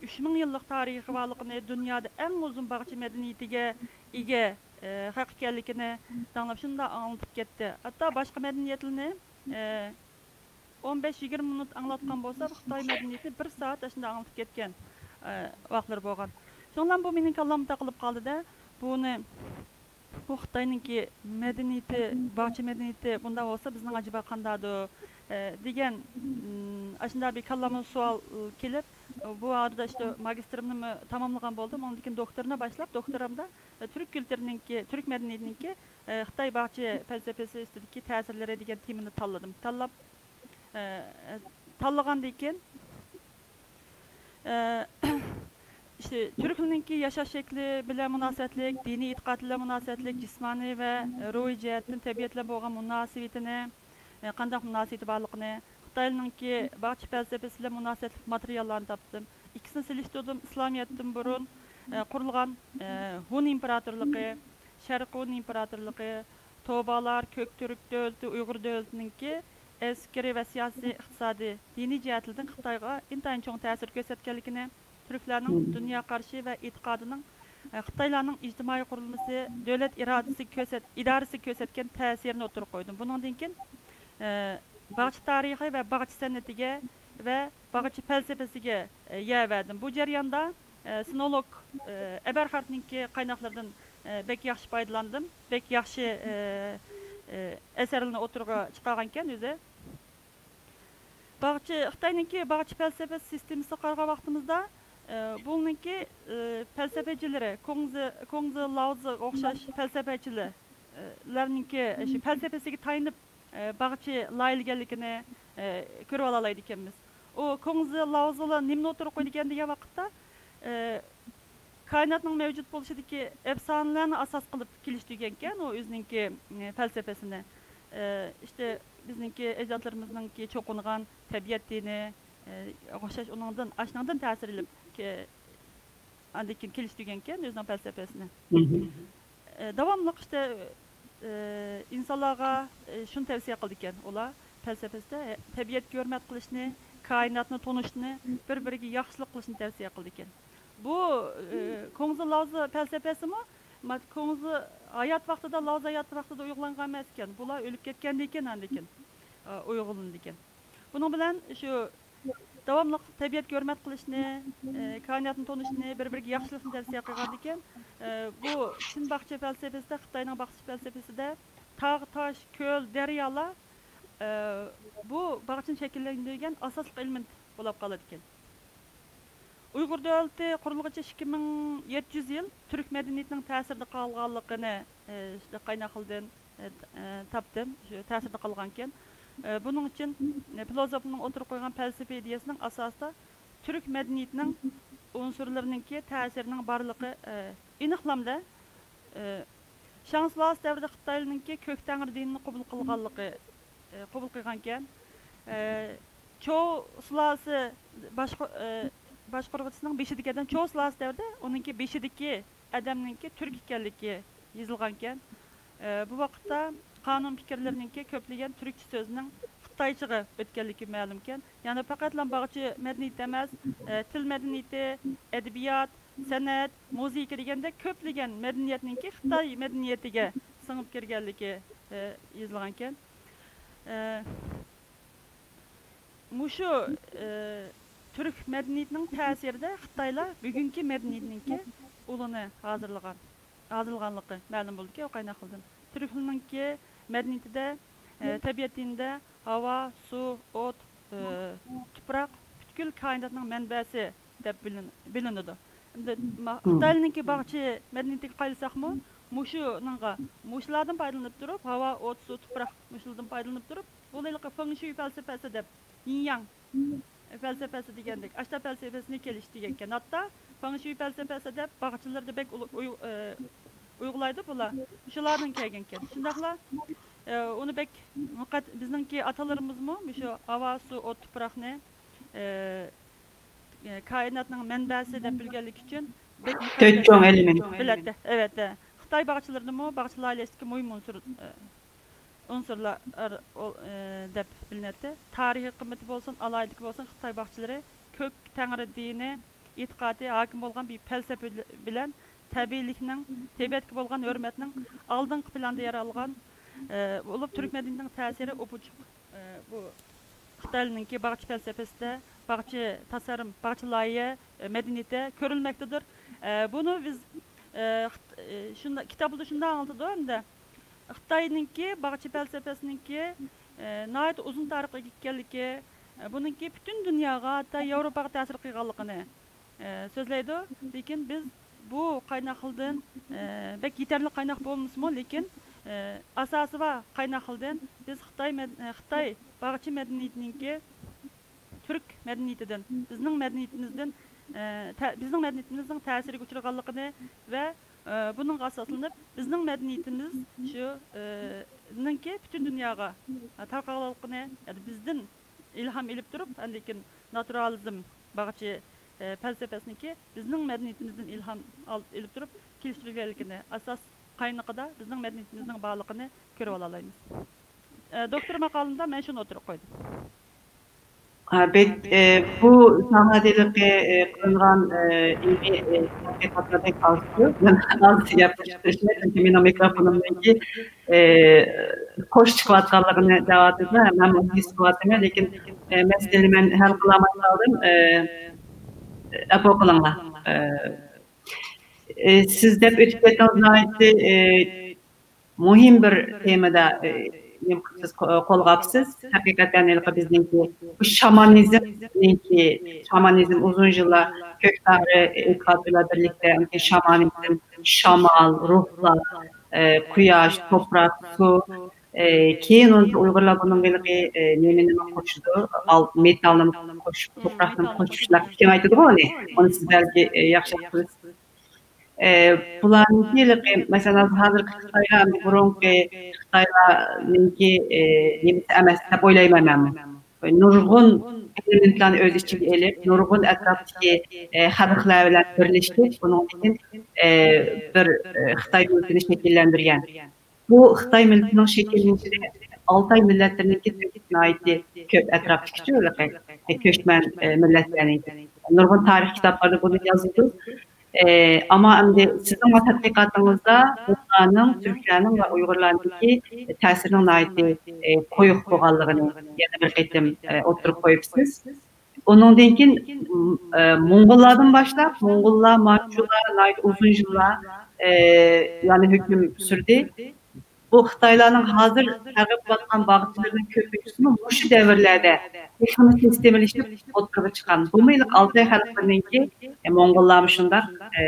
ئۈچ مىڭ يىللىق تارىخى بارلىقىنى، دۇنيادا ئەڭ ئۇزۇن باغچە مەدەنىيىتىگە ئىگە خەق ئىكەنلىكىنى داڭلاپ شۇنداق ئاڭلىتىپ كەتتى. ھەتتا باشقا مەدەنىيەتلەرنى ئون بەش يىگىرمە مىنۇت ئاڭلاتقان بولسا، خىتاي مەدەنىيىتىنى بىر سائەت ئاشۇنداق ئاڭلىتىپ كەتكەن ۋاقىتلىرى بولغان. شۇنىڭ بىلەن بۇ مېنىڭ كاللامدا تاقىلىپ قالدى-دە، بۇنى بۇ خىتاينىڭكى مەدەنىيىتى، باغچە مەدەنىيىتى بۇنداق بولسا بىزنىڭ ئەجەبا قانداقدۇ، ئە، دېگەن، ئم، ئاشۇنداق بىر كاللامغا سوئال، ئە، كېلىپ، بۇ ئارىدا ئىشتە ماگىستىرىمنىمۇ تاماملىغان بولدۇم. ئۇنىڭدىن كېيىن دوكتورنى باشلاپ، دوكتورامدا، ئە، تۈرك كۈلتۈرىنىڭكى، تۈرك مەدەنىيىتىنىڭكى، ئە، خىتاي باغچە پەلسەپىسى ئۈستىدىكى تەسىرلىرى دېگەن تېمىنى تاللىدىم. تاللاپ، ئە، تاللىغاندىن كېيىن، ئە، ئىشتە، تۈركلەرنىڭكى ياشاش شەكلى بىلەن مۇناسىۋەتلىك، دىنىي ئېتىقاد بىلەن مۇناسىۋەتلىك، جىسمانىي ۋە روھىي جەھەتتىن تەبىئەت بىلەن بولغان مۇناسىۋىتىنى، ئە، قانداق مۇناسىۋىتى بارلىقىنى، خىتايلارنىڭكى باغچە پەلسەپىسى بىلەن مۇناسىۋەتلىك ماتېرىياللارنى تاپتىم. ئىككىسىنى سېلىشتۇردۇم. ئىسلامىيەتتىن بۇرۇن، ئە، قۇرۇلغان، ئە، ھۇن ئىمپېراتورلۇقى، شەرقىي ھۇن ئىمپېراتورلۇقى، توبالار، كۆك تۈرك دۆلىتى، ئۇيغۇر دۆلىتىنىڭكى ئەسكىرىي ۋە سىياسىي، ئىقتىسادىي، دىنىي جەھەتلىرىدىن خىتايغا ئىنتايىن چوڭ تەسىر كۆرسەتكەنلىكىنى، تۈركلەرنىڭ دۇنيا قارىشى ۋە ئېتىقادىنىڭ، ئە، خىتايلارنىڭ ئىجتىمائىي قۇرۇلمىسى، دۆلەت ئىرادىسىگە كۆرسەت-، ئىدارىسىگە كۆرسەتكەن تەسىرىنى ئوتتۇرىغا قويدۇم. بۇنىڭدىن كېيىن، ئە، باغچە تارىخى ۋە باغچە سەنئىتىگە ۋە باغچە پەلسەپىسىگە، ئە، يەر بەردىم. بۇ جەرياندا، ئە، سىنولوگ، ئە، ئەبەرھارتنىڭكى قايناقلىرىدىن، ئە، بەك ياخشى پايدىلاندىم. بەك ياخشى، ئە، ئە، ئەسەرلىرىنى ئوتتۇرىغا چىقارغانىكەن ئۆزى. باغچە، خىتاينىڭكى باغچە پەلسەپە سىستېمىسىغا قارىغان ۋاقتىمىزدا، ئە، بۇنىڭكى، ئە، پەلسەپىچىلىرى، كۇڭزى، كۇڭزى، لاۋزىغا ئوخشاش پەلسەپىچىلەرنىڭكى شۇ پەلسەپىسىگە تايىنىپ، ئە، باغچە لايىھەلىگەنلىكىنى، ئە، كۆرۈۋالالايدىكەنمىز. ئۇ كۇڭزى، لاۋزىلار نېمىنى ئوتتۇرىغا قويىدىكەن دېگەن ۋاقىتتا، ئە، كائىناتنىڭ مەۋجۇت بولۇشىدىكى ئەپسانىلەرنى ئاساس قىلىپ كېلىشتۈرگەنكەن ئۇ ئۆزىنىڭكى، ئە، پەلسەپىسىنى. ئىشتە بىزنىڭكى ئەجدادلىرىمىزنىڭكى چوقۇنغان تەبىئەت دىنى، ئوخشاش ئۇنىڭدىن، ئاشۇنىڭدىن تەسىر ئېلىپ، ئاندىن كېيىن كېلىشتۈرگەنكەن ئۆزىنىڭ پەلسەپىسىنى. داۋاملىق ئىشتە ئىنسانلارغا شۇنى تەۋسىيە قىلىدىكەن ئۇلار پەلسەپىسىدە، تەبىئەتكە ھۆرمەت قىلىشنى، كائىناتنى تونۇشنى، بىر بىرىگە ياخشىلىق قىلىشنى تەۋسىيە قىلىدىكەن. بۇ كۇڭزى لاۋزى پەلسەپىسىمۇ كۇڭزى ھايات ۋاقتىدا، لاۋزى ھايات ۋاقتىدا ئويغىلانغان ئەمەس ئىكەن. بۇلار ئۆلۈپ كەتكەندىن كېيىن ئاندىن كېيىن ئويغىلىنىدىكەن. بۇنىڭ بىلەن شۇ داۋاملىق تەبىئەتكە ھۆرمەت قىلىشنى، كائىناتنى تونۇشنى، بىر بىرىگە ياخشىلىقنى تەۋسىيە قىلغاندىكىن، بۇ چىن باغچە پەلسەپىسىدە، خىتاينىڭ باغچە پەلسەپىسىدە تاغ، تاش، كۆل، دەريالار بۇ باغچىنى شەكىللەندۈرگەن ئاساسلىق ئېلېمېنت بولۇپ قالىدىكەن. ئۇيغۇر دۆلىتى قۇرۇلغىچە ئىككى مىڭ يەتتە يۈز يىل تۈرك مەدەنىيىتىنىڭ تەسىرىدە قالغانلىقىنى، ئىشتە قايناقلىرىدىن تاپتىم، شۇ تەسىردە قالغانىكەن. بۇنىڭ ئۈچۈن پىلوزوفنىڭ ئوتتۇرىغا قويغان پەلسەپە ئىدىيەسىنىڭ ئاساسىدا تۈرك مەدەنىيىتىنىڭ ئۇنسۇرلىرىنىڭكى تەسىرىنىڭ بارلىقى ئېنىقلامدى. شاڭ سۇلالىسى دەۋرىدە خىتايلارنىڭكى كۆك تەڭرى دىنىنى قوبۇل قىلغانلىقى، قوبۇل قىلغانىكەن. چو سۇلالىسى باشقۇرغۇچىسىنىڭ بېشىدىكى ئادەم، چو سۇلالىسى دەۋرىدە ئۇنىڭكى بېشىدىكى ئادەمنىڭكى تۈرك ئىكەنلىكى يېزىلغانىكەن. بۇ ۋاقىتتا قانۇن پىكىرلىرىنىڭكى كۆپلىگەن تۈركچە سۆزىنىڭ خىتايچىغا ئۆتكەنلىكى مەلۇمكەن. يەنى پەقەتلا باغچە مەدەنىيىتى ئەمەس، تىل مەدەنىيىتى، ئەدەبىيات، سەنئەت، مۇزىكا دېگەندەك كۆپلىگەن مەدەنىيەتنىڭكى خىتاي مەدەنىيىتىگە سىڭىپ كىرگەنلىكى يېزىلغانكەن. مۇشۇ تۈرك مەدەنىيىتىنىڭ تەسىرىدە خىتايلار بۈگۈنكى مەدەنىيەتنىڭكى ئۇلىنى ھازىرلىغان، ھازىرلىغانلىقى مەلۇم بولدىكەن ئۇ قايناقلىرىدىن. تۈركلەرنىڭكى مەدەنىيىتىدە، تەبىئەت دىنىدە ھاۋا، سۇ، ئوت، تۇپراق پۈتكۈل كائىناتنىڭ مەنبەسى دەپ بىلىنىدۇ. ئەمدى خىتايلارنىڭكى باغچە مەدەنىيىتىگە قارىساقمۇ، مۇشۇنىڭغا، مۇشۇلاردىن پايدىلىنىپ تۇرۇپ، ھاۋا، ئوت، سۇ، تۇپراق، مۇشۇلاردىن پايدىلىنىپ تۇرۇپ، بۇ ھېلىقى فېڭ شۈي پەلسەپىسى دەپ، يىن ياڭ پەلسەپىسى دېگەندەك، ئاشتا پەلسەپىسىنى كېلىشتۈرگەنكەن. ھەتتا فېڭ شۈي پەلسەپىسى دەپ باغچىلىرىدا بەك ئۇيغۇلايدۇ بۇلار. شۇلاردىن كەلگەنكەن. شۇنداقلا ئۇنى بەك بىزنىڭكى ئاتىلىرىمىزمۇ مۇشۇ ھاۋا، سۇ، ئوت، تۇپراقنى كائىناتنىڭ مەنبەسى دەپ بىلگەنلىكى ئۈچۈن بەك تۆت چوڭ ئېلېمېنت بىلەتتى. ئەۋەتتە. خىتاي باغچىلىرىدىمۇ باغچە لايىھەلەشتىكى مۇھىم ئۇنسۇر، ئۇنسۇرلار دەپ بىلىنەتتى. تارىخىي قىممىتى بولسۇن، ئالاھىدىلىكى بولسۇن، خىتاي باغچىلىرى كۆك تەڭرى دىنى ئېتىقادى ھاكىم بولغان بىر پەلسەپە بىلەن تەبىئىيلىكنىڭ، تەبىئەتكە بولغان ھۆرمەتنىڭ ئالدىنقى پىلاندا يەر ئالغان بولۇپ، تۈرك مەدەنىيىتىنىڭ تەسىرى ئوپئوچۇق بۇ خىتايلارنىڭكى باغچە پەلسەپىسىدە، باغچە تاسارىم، باغچە لايىھە مەدەنىيىتى كۆرۈلمەكتىدۇر. بۇنى بىز شۇنداق، كىتابىدا شۇنداق ئاڭلىتىدۇ ئەمدى. خىتاينىڭكى باغچە پەلسەپىسىنىڭكى ناھايىتى ئۇزۇن تارىخقا ئىگە ئىكەنلىكى، بۇنىڭكى پۈتۈن دۇنياغا، ھەتتا ياۋروپاغا تەسىر قىلغانلىقىنى سۆزلەيدۇ. لېكىن بىز بۇ قايناقلىدىن، بەك يېتەرلىك قايناق بولمىسىمۇ، لېكىن ئاساسى بار قايناقلىدىن بىز خىتاي، خىتاي باغچە مەدەنىيىتىنىڭكى تۈرك مەدەنىيىتىدىن، بىزنىڭ مەدەنىيىتىمىزدىن، بىزنىڭ مەدەنىيىتىمىزنىڭ تەسىرىگە ئۇچرىغانلىقىنى ۋە بۇنىڭغا ئاساسلىنىپ بىزنىڭ مەدەنىيىتىمىز شۇ نىڭكى پۈتۈن دۇنياغا تارقالغانلىقىنى، يەنى بىزدىن ئىلھام ئېلىپ تۇرۇپ، ئاندىن كېيىن ناتۇرالىزم باغچە پەلسەپىسىنىڭكى بىزنىڭ مەدەنىيىتىمىزدىن ئىلھام ئېلىپ تۇرۇپ كېلىشتۈرۈلگەنلىكىنى، ئاساس قاينىقىدا بىزنىڭ مەدەنىيىتىمىزنىڭ بارلىقىنى كۆرۈۋالالايمىز. دوكتور ماقالىمدا مەن شۇنى ئوتتۇرىغا قويدۇم. بۇ ساھەدە قىلىنغان ئىلمىي تەتقىقاتلار بەك ئاز، ئاز گەپ قىلىشنى، چۈنكى مېنىڭ مىكروفونۇمنىڭكى قوش چىقىۋاتقانلىقىنى دەۋاتىدۇ، مەنمۇ ھېس قىلىۋاتىمەن، لېكىن مەسىلىنى مەن ھەل قىلالماي قالدىم. ئەپۇ قىلىڭلار. سىز دەپ ئۆتۈپ كەتتىڭىز، ناھايىتى مۇھىم بىر تېمىدا، ئى، نېمە قىپسىز، قو-، قولغاپسىز. ھەقىقەتەن ھېلىقى بىزنىڭكى بۇ شامانىزمنىڭكى، شامانىزم ئۇزۇن يىللار كۆك تەڭرى ئېتىقادى بىلەن بىرلىكتە شامانىزم، شامال، روھلار، ئى، قۇياش، توپراق، سۇ، ئى، كېيىن ئۇنىڭ ئۇيغۇرلار بۇنىڭغا ھېلىقى، ئى، نېمىنىمۇ قوشىدۇ، ئال-، مېتالنىمۇ قوشۇپ، توپراقنىمۇ قوشۇپ، شۇنداق كېڭەيتىدىغۇ ئۇنى. ئۇنى سىز بەلكى، ئى، ياخشى بىلىسىز. ئە، بۇلارنىڭكى ھېلىقى، مەسىلەن، ھازىرقى خىتايلار بۇرۇنقى خىتايلارنىڭكى، ئە، نېمىسى ئەمەس دەپ ئويلايمەن مەنمۇ. نۇرغۇن ئېلېمېنتلارنى ئۆز ئىچىگە ئېلىپ، نۇرغۇن ئەتراپتىكى، ئە، خەلقلەر بىلەن بىرلىشىپ، بۇنىڭدىن كېيىن، ئە، بىر، ئە، خىتاي مىللىتىنى شەكىللەندۈرگەن. بۇ خىتاي مىللىتىنىڭ شەكىللىنىشىدە ئالتاي مىللەتلىرىنىڭكى ناھايىتى كۆپ ئەتراپتىكىچۇ ھېلىقى كۆچمەن، ئە، مىللەتلەرنىڭكى. نۇرغۇن تارىخ كىتابلاردا بۇنى يازىدۇ. ئە، ئەمما ئەمدى سىزنىڭ تەتقىقاتىڭىزدا ئۇيغۇرلارنىڭ، تۈركلەرنىڭ ۋە ئۇيغۇرلارنىڭكى تەسىرىنىڭ ناھايىتى، ئە، قويۇق بولغانلىقىنى يەنە بىر قېتىم، ئە، ئوتتۇرىغا قويۇپسىز. ئۇنىڭدىن كېيىن، ئە، موڭغۇللاردىن باشلاپ، موڭغۇللار، مانجۇلار ناھايىتى ئۇزۇن يىللار، ئە، يەنى ھۆكۈم سۈردى. بۇ خىتايلارنىڭ ھازىر تەرغىب قىلىۋاتقان باغچىلىرىنىڭ كۆپىنچىسىمۇ مۇشۇ دەۋرلەردە تېخىمۇ سىستېمىلىشىپ ئوتتۇرىغا چىققان. بۇمۇ ھېلىقى ئالتاي خەلقلىرىنىڭكى، ئە، موڭغۇللارمۇ شۇنداق، ئە،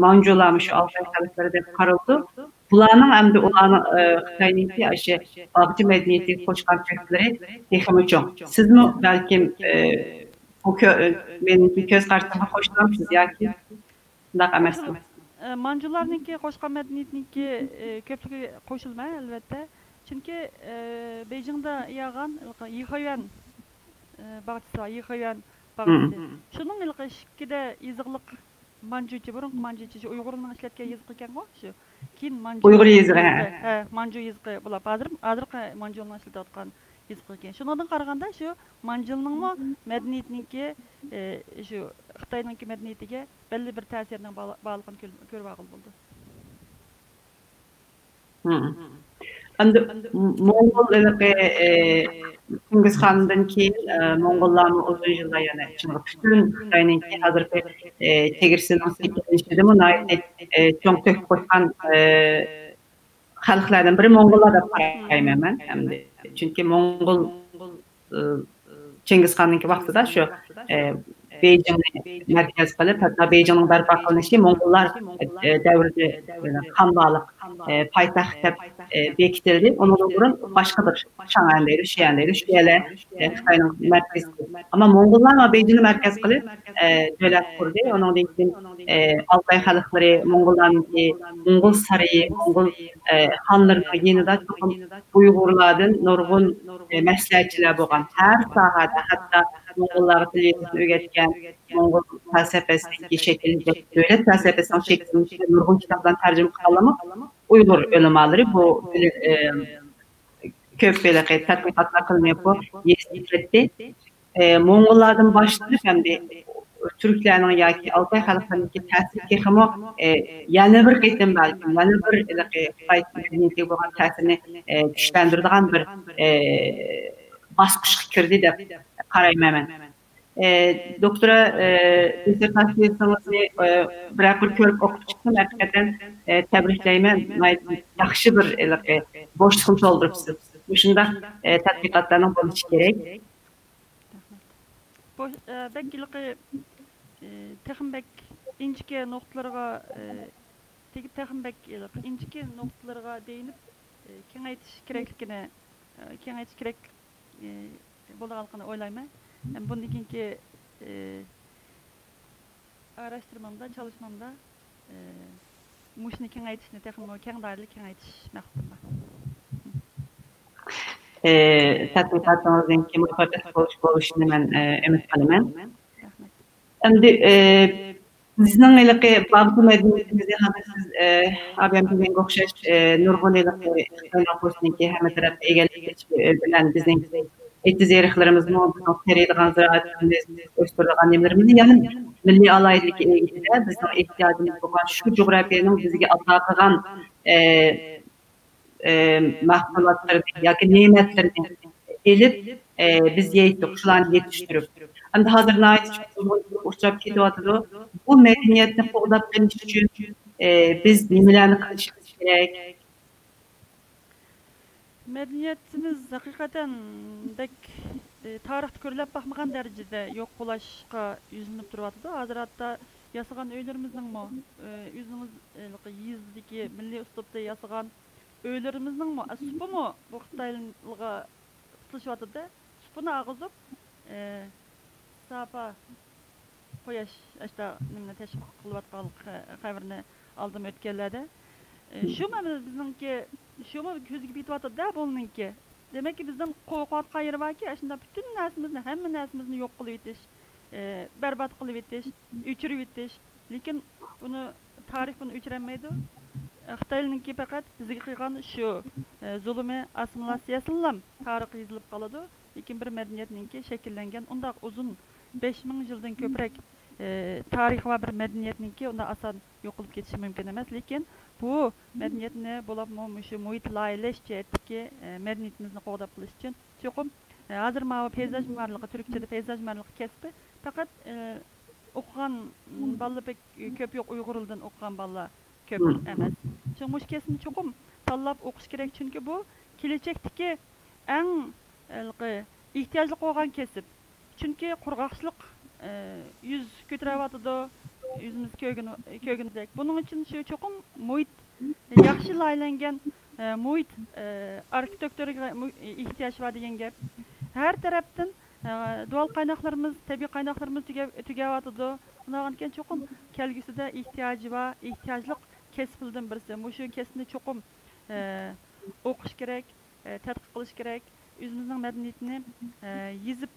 مانجۇلارمۇ شۇ ئالتاي خەلقلىرى دەپ قارىلىدۇ. بۇلارنىڭ ئەمدى ئۇلارنىڭ، ئە، خىتاينىڭكى ئاشۇ باغچە مەدەنىيىتىگە قوشقان تۆھپىلىرى تېخىمۇ چوڭ. سىزمۇ بەلكىم، ئە، بۇ كۆ-، مېنىڭكى كۆز قارىشىمغا قوشۇلامسىز ياكى؟ شۇنداق ئەمەسمۇ؟ ئە، مانجۇلارنىڭكى قوشقان مەدەنىيىتىنىڭكى، ئە، كۆپلۈكى قوشۇلىمەن، ئەلۋەتتە. چۈنكى، ئە، بېيجىڭدا ياغان يىخېيۈەن، ئە، باغچىسى بار، يىخېيۈەن باغچىسى. شۇنىڭ ھېلىقى ئىككىدە يېزىقلىق مانجۇچە، بۇرۇنقى مانجۇچە شۇ ئۇيغۇرنىڭ ئىشلەتكەن يېزىقى ئىكەنغۇ، شۇ. كېيىن مانجۇ ئۇيغۇر يېزىقى، ھە. ھە، مانجۇ يېزىقى بولۇپ، ھازىر، ھازىرقى مانجۇنىڭ ئىشلىتىۋاتقان يېزىقى ئىكەن. شۇنىڭدىن قارىغاندا، شۇ مانجۇلنىڭمۇ مەدەنىيىتىنىڭكى، ئە، شۇ خىتاينىڭكى مەدەنىيىتىگە بەللى بىر تەسىرىنىڭ بار-، بارلىقىنى كۆر-، كۆرۈۋالغىلى بولىدۇ. مم. ئەمدى موڭغۇل ھېلىقى، ئە، چىڭگىزخاندىن كېيىن، ئە، موڭغۇللارمۇ ئۇزۇن يىللار يەنە چىڭ-، پۈتۈن خىتاينىڭكى ھازىرقى، ئە، چېگرىسىنىڭ شەكىللىنىشىدىمۇ ناھايىتى، ئە، چوڭ تۆھپە قوشقان، ئە، خەلقلەردىن بىرى موڭغۇللار دەپ قارايمەن مەن ئەمدى. چۈنكى موڭغۇل، ئە، چىڭگىزخاننىڭكى ۋاقتىدا شۇ، ئە، بېيجىڭنى مەركەز قىلىپ، ھەتتا بېيجىڭنىڭ بەرپا قىلىنىشى موڭغۇللار، ئە، دەۋرىدە، ئە، خان بارلىق، ئە، پايتەخت دەپ، ئە، بېكىتىلدى. ئۇنىڭدىن بۇرۇن باشقا بىر شاڭئەن دەيدۇ، شيەن دەيدۇ، شۇ يەرلەر، ئە، خىتاينىڭ مەركىزى. ئەمما موڭغۇللار بېيجىڭنى مەركەز قىلىپ، ئە، دۆلەت قۇردى. ئۇنىڭدىن كېيىن، ئە، ئالتاي خەلقلىرى موڭغۇللارنىڭكى، موڭغۇل سارىيى، موڭغۇل، ئە، خانلىرىنىڭ يېنىدا چوقۇم ئۇيغۇرلاردىن نۇرغۇن، ئە، مەسلىھەتچىلەر بولغان. ھەر ساھەدە، ھەتتا موڭغۇللارغا تىل يېزىقنى ئۆگەتكەن، موڭغۇل پەلسەپىسىنىڭكى شەكىللىنىشى، دۆلەت پەلسەپىسىنىڭ شەكىللىنىشىگە نۇرغۇن كىتابلارنى تەرجىمە قىلغانلارمۇ ئۇيغۇر ئۆلىمالىرى. بۇ، ئە، كۆپ ھېلىقى تەتقىقاتلار قىلىنىپ، بۇ يېتىلىپ كەتتى. ئە، موڭغۇللاردىن باشلىنىپ، ئەمدى تۈركلەرنىڭ ياكى ئالتاي خەلقلىرىنىڭكى تەسىرى تېخىمۇ، ئە، يەنە بىر قېتىم بەلكىم، يەنە بىر ھېلىقى خىتاي مەدەنىيىتىگە بولغان تەسىرىنى، ئە، كۈچلەندۈرىدىغان بىر، ئە، باسقۇچقا كىردى دەپ قارايمەن مەن. ئە، دوكتورا، ئە، دىسسېرتاتسىيىسىڭىزنى، ئە، بىرەر بىر كۆرۈپ ئوقۇپ چىقتىم. ھەقىقەتەن، ئە، تەبرىكلەيمەن. ناھايىتى ياخشى بىر ھېلىقى بوشلۇقنى تولدۇرۇپسىز. مۇشۇنداق، ئە، تەتقىقاتلارنىڭ بولۇشى كېرەك. رەھمەت. بۇ، ئە، بەك ھېلىقى، ئە، تېخىمۇ بەك ئىنچىكە نۇقتىلىرىغا، ئە، تېگىپ، تېخىمۇ بەك ھېلىقى ئىنچىكە نۇقتىلىرىغا دېيىنىپ، ئە، كېڭەيتىش كېرەكلىكىنى، ئە، كېڭەيتىش كېرەك، ئە، بولىدىغانلىقىنى ئويلايمەن. ھەم بۇندىن كېيىنكى، ئە، ئاراشتۇرمامدا، چالىشمامدا، ئە، مۇشۇنى كېڭەيتىشنى، تېخىمۇ كەڭ دائىرىلىك كېڭەيتىش مەقسىتىم بار. ئە، تەتقىقاتىڭىزنىڭكى مۇۋەپپەقىيەتلىك بولۇش، بولۇشىنى مەن، ئە، ئۈمىد قىلىمەن. رەھمەت. ئەمدى، ئە، بىزنىڭ ھېلىقى باغچە مەدەنىيىتىمىزنى ھازىر سىز، ئە، ئابىيام دېگەنگە ئوخشاش، ئە، نۇرغۇن ھېلىقى خىتاي نوپۇسىنىڭكى ھەممە تەرەپلىك ئىگىلىك بىلەن بىزنىڭ ئېتىز-ئېرىقلىرىمىزمۇ، بىزنىڭ تېرىيدىغان زىرائەتلىرىمىز، ئۆستۈرىدىغان نېمىلىرىمىز، يەنى مىللىي ئالاھىدىلىككە ئىگە، بىزنىڭ ئېھتىياجىمىز بولغان شۇ جۇغراپىيەنىڭ بىزگە ئاتا قىلغان، ئە، ئە، مەھسۇلاتلىرىنى ياكى نېمەتلىرىنى ئېلىپ، ئە، بىز يەيتتۇق، شۇلارنى يېتىشتۈرۈپ. ئەمدى ھازىر ناھايىتى چوڭ بۇزغۇنچىلىققا ئۇچراپ كېتىۋاتىدۇ. بۇ مەدەنىيەتنى قوغداپ قېلىش ئۈچۈن، ئە، بىز نېمىلەرنى قىلىشىمىز كېرەك؟ مەدەنىيىتىمىز ھەقىقەتەن بەك، ئى، تارىختا كۆرۈلۈپ باقمىغان دەرىجىدە يوق بولۇشقا يۈزلىنىپ تۇرۇۋاتىدۇ. ھازىر ھەتتا ياسىغان ئۆيلىرىمىزنىڭمۇ، ئى، ئۆزىمىز، ئى، يېزىدىكى مىللىي ئۇسلۇبتا ياسىغان ئۆيلىرىمىزنىڭمۇ، ئە، سۇپىمۇ بۇ خىتايلارغا تۇتىشىۋاتىدۇ. سۇپىنى ئاغىزىپ، ئى، ساپا قۇياش ئاشتا نېمىنى تەشۋىق قىلىۋاتقان قەۋرىنى ئالدىم ئۆتكەنلەردە. ئى، شۇمۇ بىزنىڭكى، شۇمۇ كۆزگە پېتىۋاتىدۇ-دە بۇنىڭكى. دېمەككى، بىزنىڭ قورقۇۋاتقان يېرى باركى، ئاشۇنداق پۈتۈن نەرسىمىزنى، ھەممە نەرسىمىزنى يوق قىلىۋېتىش، ئى، بەربات قىلىۋېتىش، ئۆچۈرۈۋېتىش. لېكىن بۇنى تارىخ بۇنى ئۆچۈرەلمەيدۇ. خىتايلارنىڭكى پەقەت بىزگە قىلغان شۇ، ئى، زۇلۇمى، ئاسسىمىلياتسىيەسىنىلا تارىخقا يېزىلىپ قالىدۇ. لېكىن بىر مەدەنىيەتنىڭكى شەكىللەنگەن ئۇنداق ئۇزۇن بەش مىڭ يىلدىن كۆپرەك، ئى، تارىخى بار بىر مەدەنىيەتنىڭكى ئۇنداق ئاسان يوقىلىپ كېتىشى مۇمكىن ئەمەس. لېكىن بۇ مەدەنىيەتنى بولۇپمۇ مۇشۇ مۇھىت لايىھەلەش جەھەتتىكى، ئى، مەدەنىيىتىمىزنى قوغداپ قېلىش ئۈچۈن چوقۇم، ئى، ھازىر ماۋۇ پەيزاژ مىمارلىقى، تۈركچىدە پەيزاژ مىمارلىقى كەسپى پەقەت، ئى، ئوقۇغان بالىلار بەك كۆپ يوق، ئۇيغۇر تىلىدىن ئوقۇغان بالىلار كۆپ ئەمەس. شۇڭا مۇشۇ كەسىپنى چوقۇم تاللاپ ئوقۇش كېرەك، چۈنكى بۇ كېلەچەكتىكى ئەڭ، ھېلىقى، ئېھتىياجلىق بولغان كەسىپ. چۈنكى قۇرغاقچىلىق، ئى، يۈز كۆتۈرۈۋاتىدۇ، ئۆزىمىز كۆرگىنى-، كۆرگىنىدەك. بۇنىڭ ئۈچۈن شۇ چوقۇم مۇھىت، ياخشى لايىھەلەنگەن، ئى، مۇھىت، ئى، ئارخىتېكتورىغا مۇ-، ئېھتىياج بار دېگەن گەپ. ھەر تەرەپتىن، ئى، دول قايناقلىرىمىز، تەبىئىي قايناقلىرىمىز تۈگەپ، تۈگەۋاتىدۇ. ئۇنداقكەن چوقۇم كەلگۈسىدە ئېھتىياجى بار، ئېھتىياجلىق كەسىپلەردىن بىرسى. مۇشۇ كەسىپنى چوقۇم، ئى، ئوقۇش كېرەك. ئى، تەتقىق قىلىش كېرەك. ئۆزىمىزنىڭ مەدەنىيىتىنى، ئى، يېزىپ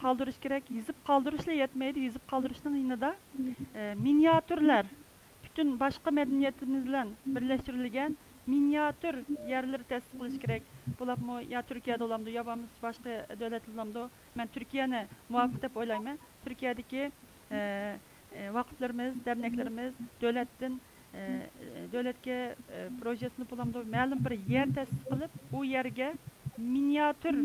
قالدۇرۇش كېرەك. يېزىپ قالدۇرۇشلا يەتمەيدۇ. يېزىپ قالدۇرۇشنىڭ يېنىدا، ئى، مىنىياتۈرلەر، پۈتۈن باشقا مەدەنىيىتىمىز بىلەن بىرلەشتۈرۈلگەن مىنىياتۈر يەرلىرى تەسىس قىلىش كېرەك. بۇلارمۇ يا تۈركىيەدە بولامدۇ، يا بولمىسا باشقا دۆلەتتە بولامدۇ؟ مەن تۈركىيەنى مۇۋاپىق دەپ ئويلايمەن. تۈركىيەدىكى، ئى، ئى، ۋاقىپلىرىمىز، دەرنەكلىرىمىز دۆلەتتىن، ئى، دۆلەتكە، ئى، پروژېسىنى بولامدۇ، مەلۇم بىر يەر تەسىس قىلىپ، ئۇ يەرگە مىنىياتۈر،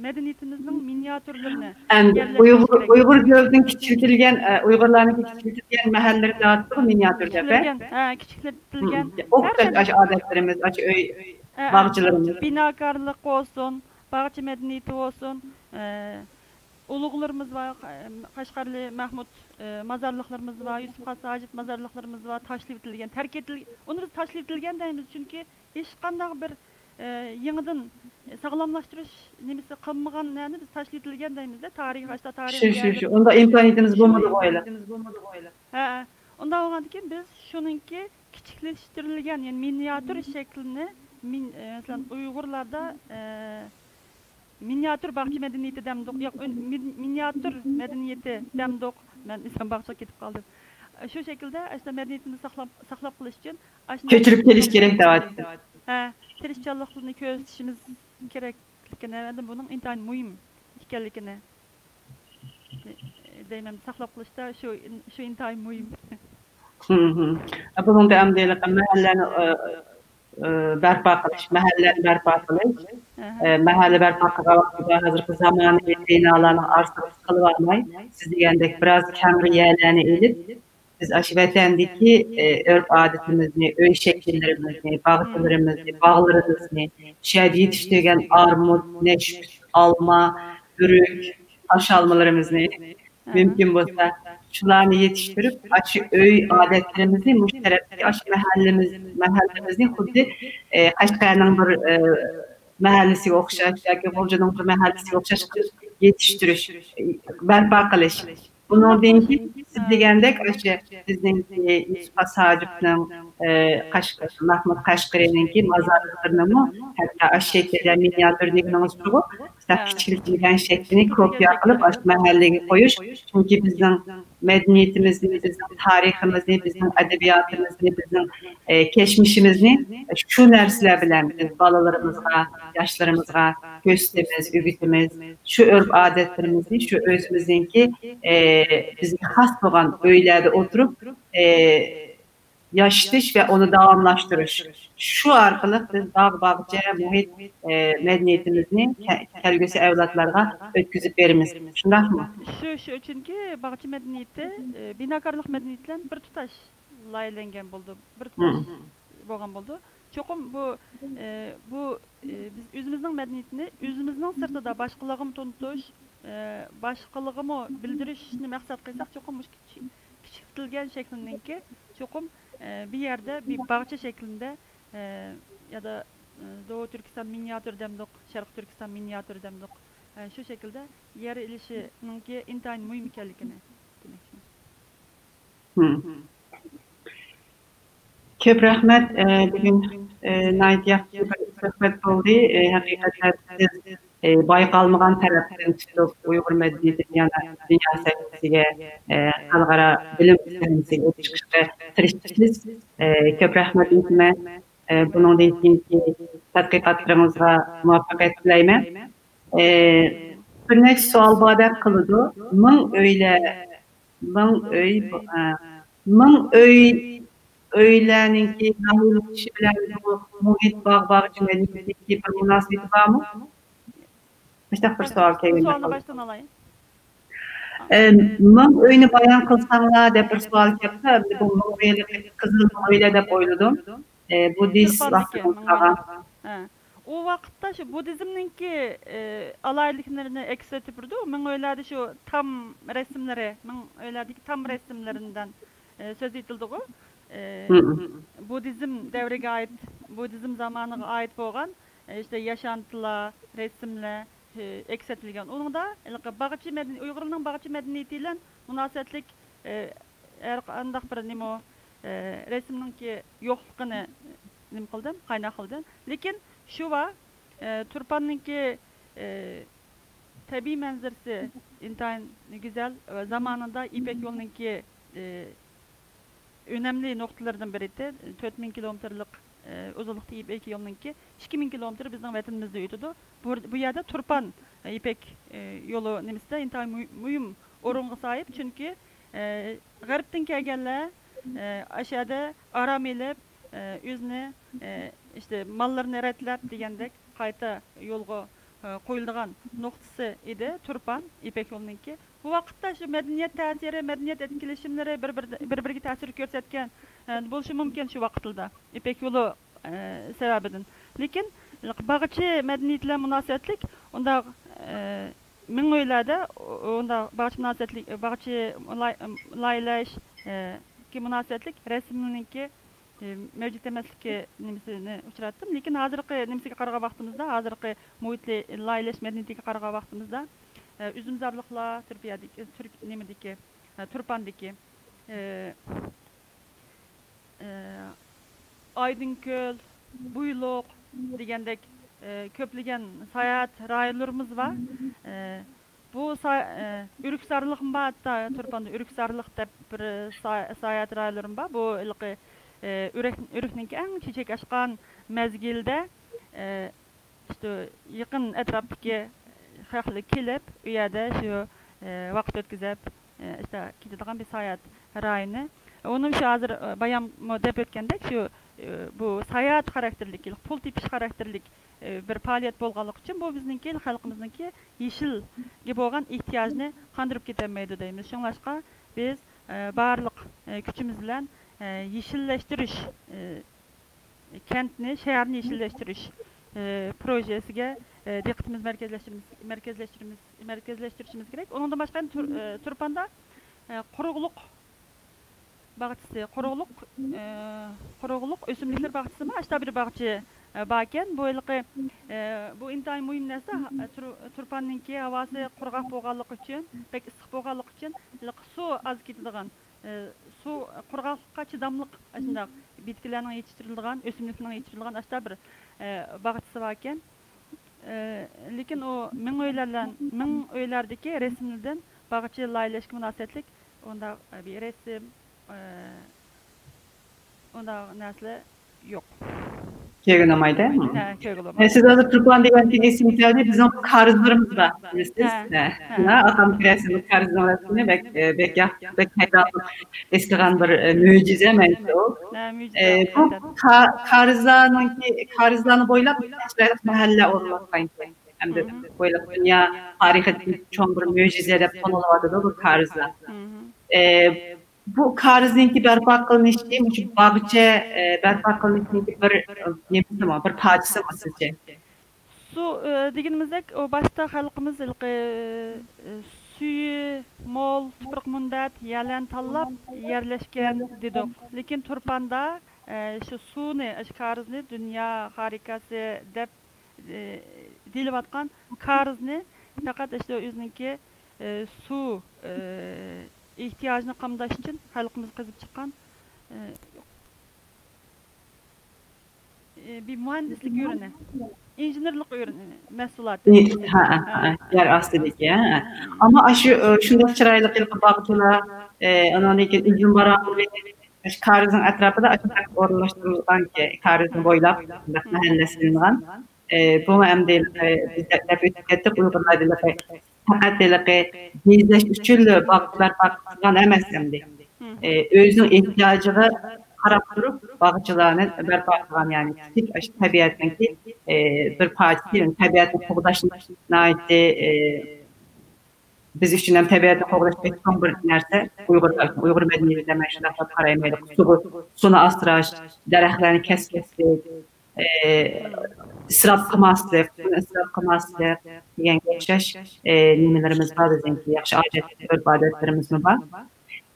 مەدەنىيىتىمىزنىڭ مىنىياتۈرلىرىنى ئەمدى يەرلەشتۈرۈش ئۇيغۇر، كېرەك. ئۇيغۇر گۆلىدىن كىچىكلىتىلگەن، ئە، ئۇيغۇرلارنىڭكى كىچىكلىتىلگەن مەھەللىلىرى دەۋاتىدۇ، مىنىياتۈر دەپ، ئە؟ كىچىكلىتىلگەن، ھە، كىچىكلىتىلگەن. ھە، ئوخشاش ئاشۇ ئادەتلىرىمىز، ئاشۇ ئۆي، ئە، ئە، باغچىلىرىمىز. بىناكارلىق بولسۇن، باغچە مەدەنىيىتى بولسۇن، ئە، ئۇلۇغلىرىمىز بار، قەشقەرلى مەھمۇد، ئى، مازارلىقلىرىمىز بار، يۈسۈپ خاس ھاجىپ مازارلىقلىرىمىز بار، تاشلىۋېتىلگەن، تەرك ئېتىل-، ئۇنى بىز تاشلىۋېتىلگەن دەيمىز، چۈنكى ھېچقانداق بىر، ئى، يېڭىدىن ساغلاملاشتۇرۇش نېمىسى قىلمىغان نەرسىنى بىز تاشلىۋېتىلگەن دەيمىزدە، تارىخىي ئاشتا تارىخىي شۇ، شۇ، شۇ. ئۇنداق ئىمكانىيىتىمىز بولمىدى غويلۇق. ھە، ئۇنداق بولغاندىكىن بىز شۇنىڭكى كىچىكلەشتۈرۈلگەن، يەنى مىنىياتۈر شەكلىنى، مىن-، ئى، مەسىلەن، ئۇيغۇرلاردا، ئى، مىنىياتۈر باغچە مەدەنىيىتى دەمدۇق، ياق، ئۈن-، مىن-، مىنىياتۈر مەدەنىيىتى دەمدۇق. مەن ئېسىم باغچىغا كېتىپ قالدىم. شۇ شەكىلدە ئاشۇنداق مەدەنىيىتىمىزنى ساقلاپ، ساقلاپ قېلىش ئۈچۈن ئاشۇنداق كۆچۈرۈپ كېلىش كېرەك دەۋاتىدۇ. ھە، تىرىشچانلىقنى كۆرسىتىشىمىز كېرەكلىكىنى، ھەم بۇنىڭ ئىنتايىن مۇھىم ئىكەنلىكىنى دەيمەن، ساقلاپ قېلىشتا شۇ، شۇ ئىنتايىن مۇھىم. ھىم، ھىم. بۇنىڭدا ئەمدى مەھەللىلەرنى، ئى، ئى، بەرپا قىلىش، مەھەللىلەرنى بەرپا قىلىش، ئەھە. ئى، مەھەللە بەرپا قىلغان ۋاقتىدا ھازىرقى زامانىۋى بىنالارنىڭ ئارىسىغا سىقىلىۋالماي، سىز دېگەندەك بىراز كەڭرى يەرلەرنى ئېلىپ، بىز ئاشۇ ۋەتەندىكى، ئى، ئۆرپ-ئادىتىمىزنى، ئۆي شەكىللىرىمىزنى، باغچىلىرىمىزنى، باغلىرىمىزنى، شۇ يەردە يېتىشتۈرگەن ئارمۇت، نەشپۈت، ئالما، ئۆرۈك، تاش ئالمىلىرىمىزنى، مۇمكىن بولسا، شۇلارنى يېتىشتۈرۈپ، ئاشۇ ئۆي ئادەتلىرىمىزنى مۇشۇ تەرەپتىكى ئاشۇ مەھەللىمىز، مەھەللىمىزنى خۇددى، ئى، قەشقەرنىڭ بىر، ئى، مەھەللىسىگە ئوخشاش ياكى غۇلجىنىڭ بىر مەھەللىسىگە ئوخشاش قىلىپ يېتىشتۈرۈش، ئى، بەرپا قىلىش. بۇنىڭدىن كېيىن سىز دېگەندەك ئاشۇ بىزنىڭ، ئى، يۈسۈپ خاس ھاجىپنىڭ، ئى، قەش-، مەھمۇد قەشقىرىنىڭكى مازارلىقلىرىنىمۇ ھەتتا ئاشۇ شەكىلدە مىنىياتۈر دېگىنىڭىز شۇغۇ، كىچىكلىتىلگەن شەكلىنى كوپىيە قىلىپ ئاشۇ مەھەللىگە قويۇش. چۈنكى بىزنىڭ مەدەنىيىتىمىزنى، بىزنىڭ تارىخىمىزنى، بىزنىڭ ئەدەبىياتىمىزنى، بىزنىڭ، ئە، كەچمىشىمىزنى شۇ نەرسىلەر بىلەن بىز بالىلىرىمىزغا، ياشلىرىمىزغا كۆرسىتىمىز، ئۆگىتىمىز. شۇ ئۆرپ-ئادەتلىرىمىزنى، شۇ ئۆزىمىزنىڭكى، ئە، بىزگە خاس بولغان ئۆيلەردە ئولتۇرۇپ، ئە، ياشىتىش ۋە ئۇنى داۋاملاشتۇرۇش. شۇ ئارقىلىق بىز باغ-باغچە، مۇھىت، ئە، مەدەنىيىتىمىزنى كە-، كەلگۈسى ئەۋلادلارغا ئۆتكۈزۈپ بېرىمىز. شۇنداقمۇ؟ شۇ، شۇ، چۈنكى باغچە مەدەنىيىتى، ئە، بىناكارلىق مەدەنىيىتى بىلەن بىر تۇتاش لايىھەلەنگەن بولىدۇ، بىر تۇتاش بولغان بولىدۇ. چوقۇم بۇ، ئە، بۇ، ئە، بىز ئۆزىمىزنىڭ مەدەنىيىتىنى ئۆزىمىزنىڭ سىرتىدا باشقىلارغىمۇ تونۇتۇش، ئە، باشقىلارغىمۇ بىلدۈرۈشنى مەقسەت قىلساق، چوقۇم مۇشۇ كىچىك-، كىچىكلىتىلگەن شەكلىنىڭكى چوقۇم، ئە، بىر يەردە بىر باغچە شەكلىندە، ئە، يا دا، ئە، دوۋا تۈركىستان مىنىياتۈر دەمدۇق، شەرقىي تۈركىستان مىنىياتۈر دەمدۇق، ئە، شۇ شەكىلدە يەر ئېلىشىنىڭكى ئىنتايىن مۇھىم ئىكەنلىكىنى دېمەكچىمەن. مم. كۆپ رەھمەت. ئە، بۈگۈن، ئە، ناھايىتى ياخشى بىر سۆھبەت بولدى. ئە، ھەقىقەتەن سىز، ئە، بايقالمىغان تەرەپتىن تۇتۇپ ئۇيغۇر مەدەنىيىتى دۇنيا، دۇنيا سەھنىسىگە، ئە، خەلقئارا بىلىم سەھنىسىگە ئېلىپ چىقىشقا تىرىشىپسىز. ئە، كۆپ رەھمەت ئېيتىمەن. ئە، بۇنىڭدىن كېيىنكى تەتقىقاتلىرىڭىزغا مۇۋەپپەقىيەت تىلەيمەن. ئە، بىر نەچچە سوئال باردەك قىلىدۇ. مىڭ ئۆيلەر، مىڭ ئۆي، ئە، مىڭ ئۆي، ئۆيلەرنىڭكى ناھىيەلىشىشى بىلەن بۇ مۇھىت، باغ، باغچە مەدەنىيىتىنىڭكى بىر مۇناسىۋىتى بارمۇ؟ مۇشۇنداق بىر سوئال كەلگەندەك سوئالنى قىلدى. باشتىن ئالاي. ئە، مىڭ ئۆينى بايان قىلساڭلار دەپ بىر سوئال كەپتۇ. ئەمدى بۇ مىڭ ئۆيلەر قىزىل مىڭ ئۆيلەر دەپ ئويلىدىم. ئە، بۇددىست ۋاقتىدىن قالغان. ھە. ئۇ ۋاقىتتا شۇ بۇددىزمنىڭكى، ئە، ئالاھىدىلىكلىرىنى ئەكس ئەتتۈرۈپ بېرىدۇ. مىڭ ئۆيلەردە شۇ تام رەسىملىرى، مىڭ ئۆيلەردىكى تام رەسىملىرىدىن، ئە، سۆز ئېيتىلدىغۇ. ئە، بۇددىزم دەۋرىگە ئائىت، بۇددىزم زامانىغا ئائىت بولغان، ئە، ئىشتە ياشانتىلار، رەسىملەر، ئە، ئەكس ئەتىلگەن. ئۇنىڭدا ھېلىقى باغچە مەدەنىي-، ئۇيغۇرنىڭ باغچە مەدەنىيىتى بىلەن مۇناسىۋەتلىك، ئە، ھەر قانداق بىر نېمە، ئە، رەسىمنىڭكى يوقلۇقىنى نېمە قىلدىم، قايناق قىلدىم. لېكىن شۇ بار، ئە، تۇرپاننىڭكى، ئە، تەبىئىي مەنزىرىسى ئىنتايىن گۈزەل. ئە، زامانىدا يىپەك يولىنىڭكى، ئە، ئۈنەملى نۇقتىلىرىدىن بىرى، تۆت مىڭ كىلومېتىرلىق، ئە، ئۇزۇنلۇقتا يىپەك يولىنىڭكى ئىككى مىڭ كىلومېتىر بىزنىڭ ۋەتىنىمىزدە ئۆتىدۇ. بۇ، بۇ يەردە تۇرپان، ئە، يىپەك، ئە، يولى نېمىسىدە ئىنتايىن مۇ-، مۇھىم ئورۇنغا ساھىب. چۈنكى، ئە، غەربتىن كەلگەنلەر، ئە، ئاشۇ يەردە ئارام ئېلىپ، ئە، ئۆزىنى، ئە، ئىشتە ماللىرىنى رەتلەپ دېگەندەك قايتا يولغا، ئە، قويۇلىدىغان نۇقتىسى ئىدى تۇرپان يىپەك يولىنىڭكى. بۇ ۋاقىتتا شۇ مەدەنىيەت تەسىرى، مەدەنىيەت ئەتكىلىشىملىرى، بىر، بىر، بىر بىرىگە تەسىر كۆرسەتكەن، ئە، بولۇشى مۇمكىن شۇ ۋاقىتلىدا يىپەك يولى، ئە، سەۋەبىدىن. لېكىن باغچە مەدەنىيىتى بىلەن مۇناسىۋەتلىك ئۇنداق، ئە، مىڭ ئۆيلەردە ئۇنداق باغچە مۇناسىۋەتلىك، باغچە لاي-، لايىھەلەش، ئە، مۇناسىۋەتلىك رەسىمنىڭكى ئى، مەۋجۇت ئەمەسلىكى نېمىسىنى ئۇچراتتىم. لېكىن ھازىرقى نېمىسىگە قارىغان ۋاقتىمىزدا، ھازىرقى مۇھىتلى لايىھەلەش مەدەنىيىتىگە قارىغان ۋاقتىمىزدا، ئە، ئۈزۈمزارلىقلار تۈركىيەدىكى، تۈرك-، نېمىدىكى، ئە، تۇرپاندىكى، ئە، ئە، ئايدىڭكۆل، بۇيلۇق دېگەندەك، ئە، كۆپلىگەن ساياھەت رايونلىرىمىز بار. ئە، بۇ سا-، ئە، ئۆرۈكزارلىقمۇ بار، ھەتتا تۇرپاندا ئۆرۈكزارلىق دەپ بىر سا-، ساياھەت رايونلىرىمۇ بار. بۇ ھېلىقى، ئە، ئۆرۈك-، ئۆرۈكنىڭكى ئەڭ چېچەك ئاچقان مەزگىلىدە، ئە، ئىشتە يېقىن ئەتراپتىكى خەقلەر كېلىپ، ئۇ يەردە شۇ، ئە، ۋاقىت ئۆتكۈزۈپ، ئە، ئىشتە كېتىدىغان بىر ساياھەت رايونى. ئۇنىڭ شۇ ھازىر، ئە، باياممۇ دەپ ئۆتكەندەك، شۇ، ئە، بۇ ساياھەت خاراكتېرلىك، پۇل تېپىش خاراكتېرلىك، ئە، بىر پائالىيەت بولغانلىقى ئۈچۈن، بۇ بىزنىڭكى خەلقىمىزنىڭكى يېشىلگە بولغان ئېھتىياجىنى قاندۇرۇپ كېتەلمەيدۇ دەيمىز. شۇڭلاشقا بىز، ئە، بارلىق، ئە، كۈچىمىز بىلەن، ئە، يېشىللەشتۈرۈش، ئە، كەنتنى، شەھەرنى يېشىللەشتۈرۈش، ئە، پروژېسىگە، ئە، دىققىتىمىزنى مەركەزلەشتۈرىمىز، مەركەزلەشتۈرىمىز، مەركەزلەشتۈرۈشىمىز كېرەك. ئۇنىڭدىن باشقا، يەنە تۇر-، ئە، تۇرپاندا، ئە، قۇرۇقلۇق باغچىسى، قۇرۇقلۇق، ئە، قۇرۇقلۇق ئۆسۈملۈكلەر باغچىسىمۇ، ئاشتا بىر باغچە، ئە، باركەن. بۇ ھېلىقى، ئە، بۇ ئىنتايىن مۇھىم نەرسە. ھا-، تۇر-، تۇرپاننىڭكى ھاۋاسى قۇرغاق بولغانلىقى ئۈچۈن، بەك ئىسسىق بولغانلىقى ئۈچۈن، ھېلىقى سۇ ئاز كېتىدىغان، ئە، سۇ، قۇرغاقلىققا چىداملىق ئاشۇنداق بىتكىلەرنىڭ يېتىشتۈرۈلىدىغان، ئۆسۈملۈكنىڭ يېتىشتۈرۈلىدىغان ئاشتا بىر، ئە، باغچىسى باركەن. ئە، لېكىن ئۇ مىڭ ئۆيلەر بىلەن، مىڭ ئۆيلەردىكى رەسىملىدىن باغچە لايىھەلەشكە مۇناسىۋەتلىك ئۇنداق بىر رەسىم، ئە، ئۇنداق نەرسىلەر يوق. كۆرگىلى بولمايدۇ. ھە، كۆرگىلى بولمايدۇ. ئە، سىز ھازىر تۇرپان دېگەندىن كېيىن ئېسىمگە كەلدى، بىزنىڭ كارىزلىرىمىز بار، بىلىسىز. ھە، ھە، ھە. ھە، ئاكام كۆرەسىز، بۇ كارىزنىڭ رەسىمىنى بەك، ئە، بەك ياخشى، بەك ھەيرانلىق ئېسىلغان بىر، ئە، مۆجىزە مەنچە ئۇ. ھە، مۆجىزە، ئە، بۇ ھەقىقەتەن. کا-، كارىزلارنىڭكى، كارىزلارنى بويلاپ مەھەللە ئورۇنلاشقانكەن. ھەمدە بۇيلۇق دۇنيا تارىخىدىكى چوڭ بىر مۆجىزە دەپ تونۇلۇۋاتىدۇ بۇ كارىزلار. ئە، بۇ كارىزنىڭكى بەرپا قىلىنىشى، مۇشۇ باغچە، ئە، بەرپا قىلىنىشىنىڭكى بىر، ئە، نېمىسىمۇ، بىر پارچىسىمۇ سىزچە؟ سۇ، ئە، دېگىنىمىزدەك، ئۇ باشتا خەلقىمىز ھېلىقى، ئە، سۈيى مول، تۇپرىقى مۇنبەت يەرلەرنى تاللاپ يەرلەشكەن دېدۇق. لېكىن تۇرپاندا، ئە، شۇ سۇنى، شۇ كارىزنى دۇنيا خارىكاسى دەپ ئى، دېيىلىۋاتقان كارىزنى پەقەت ئىشتە ئۆزىنىڭكى، ئى، سۇ، ئى، ئېھتىياجنى قامداش ئۈچۈن خەلقىمىز قېزىپ چىققان، ئى، ئى، بىر مۇھەندىسلىك ئورنى، ئىنژېنېرلىق ئورنى، مەھسۇلاتى. ئى، ھە، ھە، ھە، يەر ئاستىدىكى، ھە. ئەمما ئاشۇ، ئى، شۇنداق چىرايلىق ھېلىقى باغچىلار، ئى، ئانىڭدىن كېيىن ئۈزۈم باراڭغۇلى، ئاشۇ كارىزنىڭ ئەتراپىدا ئاشۇنداق ئورۇنلاشتۇرۇلغانكى، كارىزنى بويلاپ شۇنداق مەھەللە سېلىنغان. ئى، بۇمۇ ئەمدى، ئى، بىز دەپ ئۆتۈپ كەتتۇق، ئۇيغۇرلاردا ھېلىقى پەقەت ھېلىقى بېزەش ئۈچۈنلا باغچىلار بەرپا قىلغان ئەمەس ئەمدى. ئى، ئۆزىنىڭ ئېھتىياجىغا قاراپ تۇرۇپ باغچىلارنى بەرپا قىلغان، يەنى كىچىك ئاشۇ تەبىئەتنىڭكى، ئى، بىر پارچىسى، تەبىئەتنى قوغداش ناھايىتى، ئى، بىز ئۈچۈن ھەم تەبىئەتنى قوغداش بەك چوڭ بىر نەرسە. ئۇيغۇر، ئۇيغۇر مەدەنىيىتىدە مەن شۇنداق دەپ قارايمەن. سۇ، سۇنى ئاسراش، دەرەخلەرنى كەسمەسلىك، ئى، ئىسراپ قىلماسلىق، سۇنى ئىسراپ قىلماسلىق دېگەنگە ئوخشاش، ئى، نېمىلىرىمىز بار بىزنىڭكى، ياخشى ئادەت، ئۆرپ ئادەتلىرىمىزمۇ بار.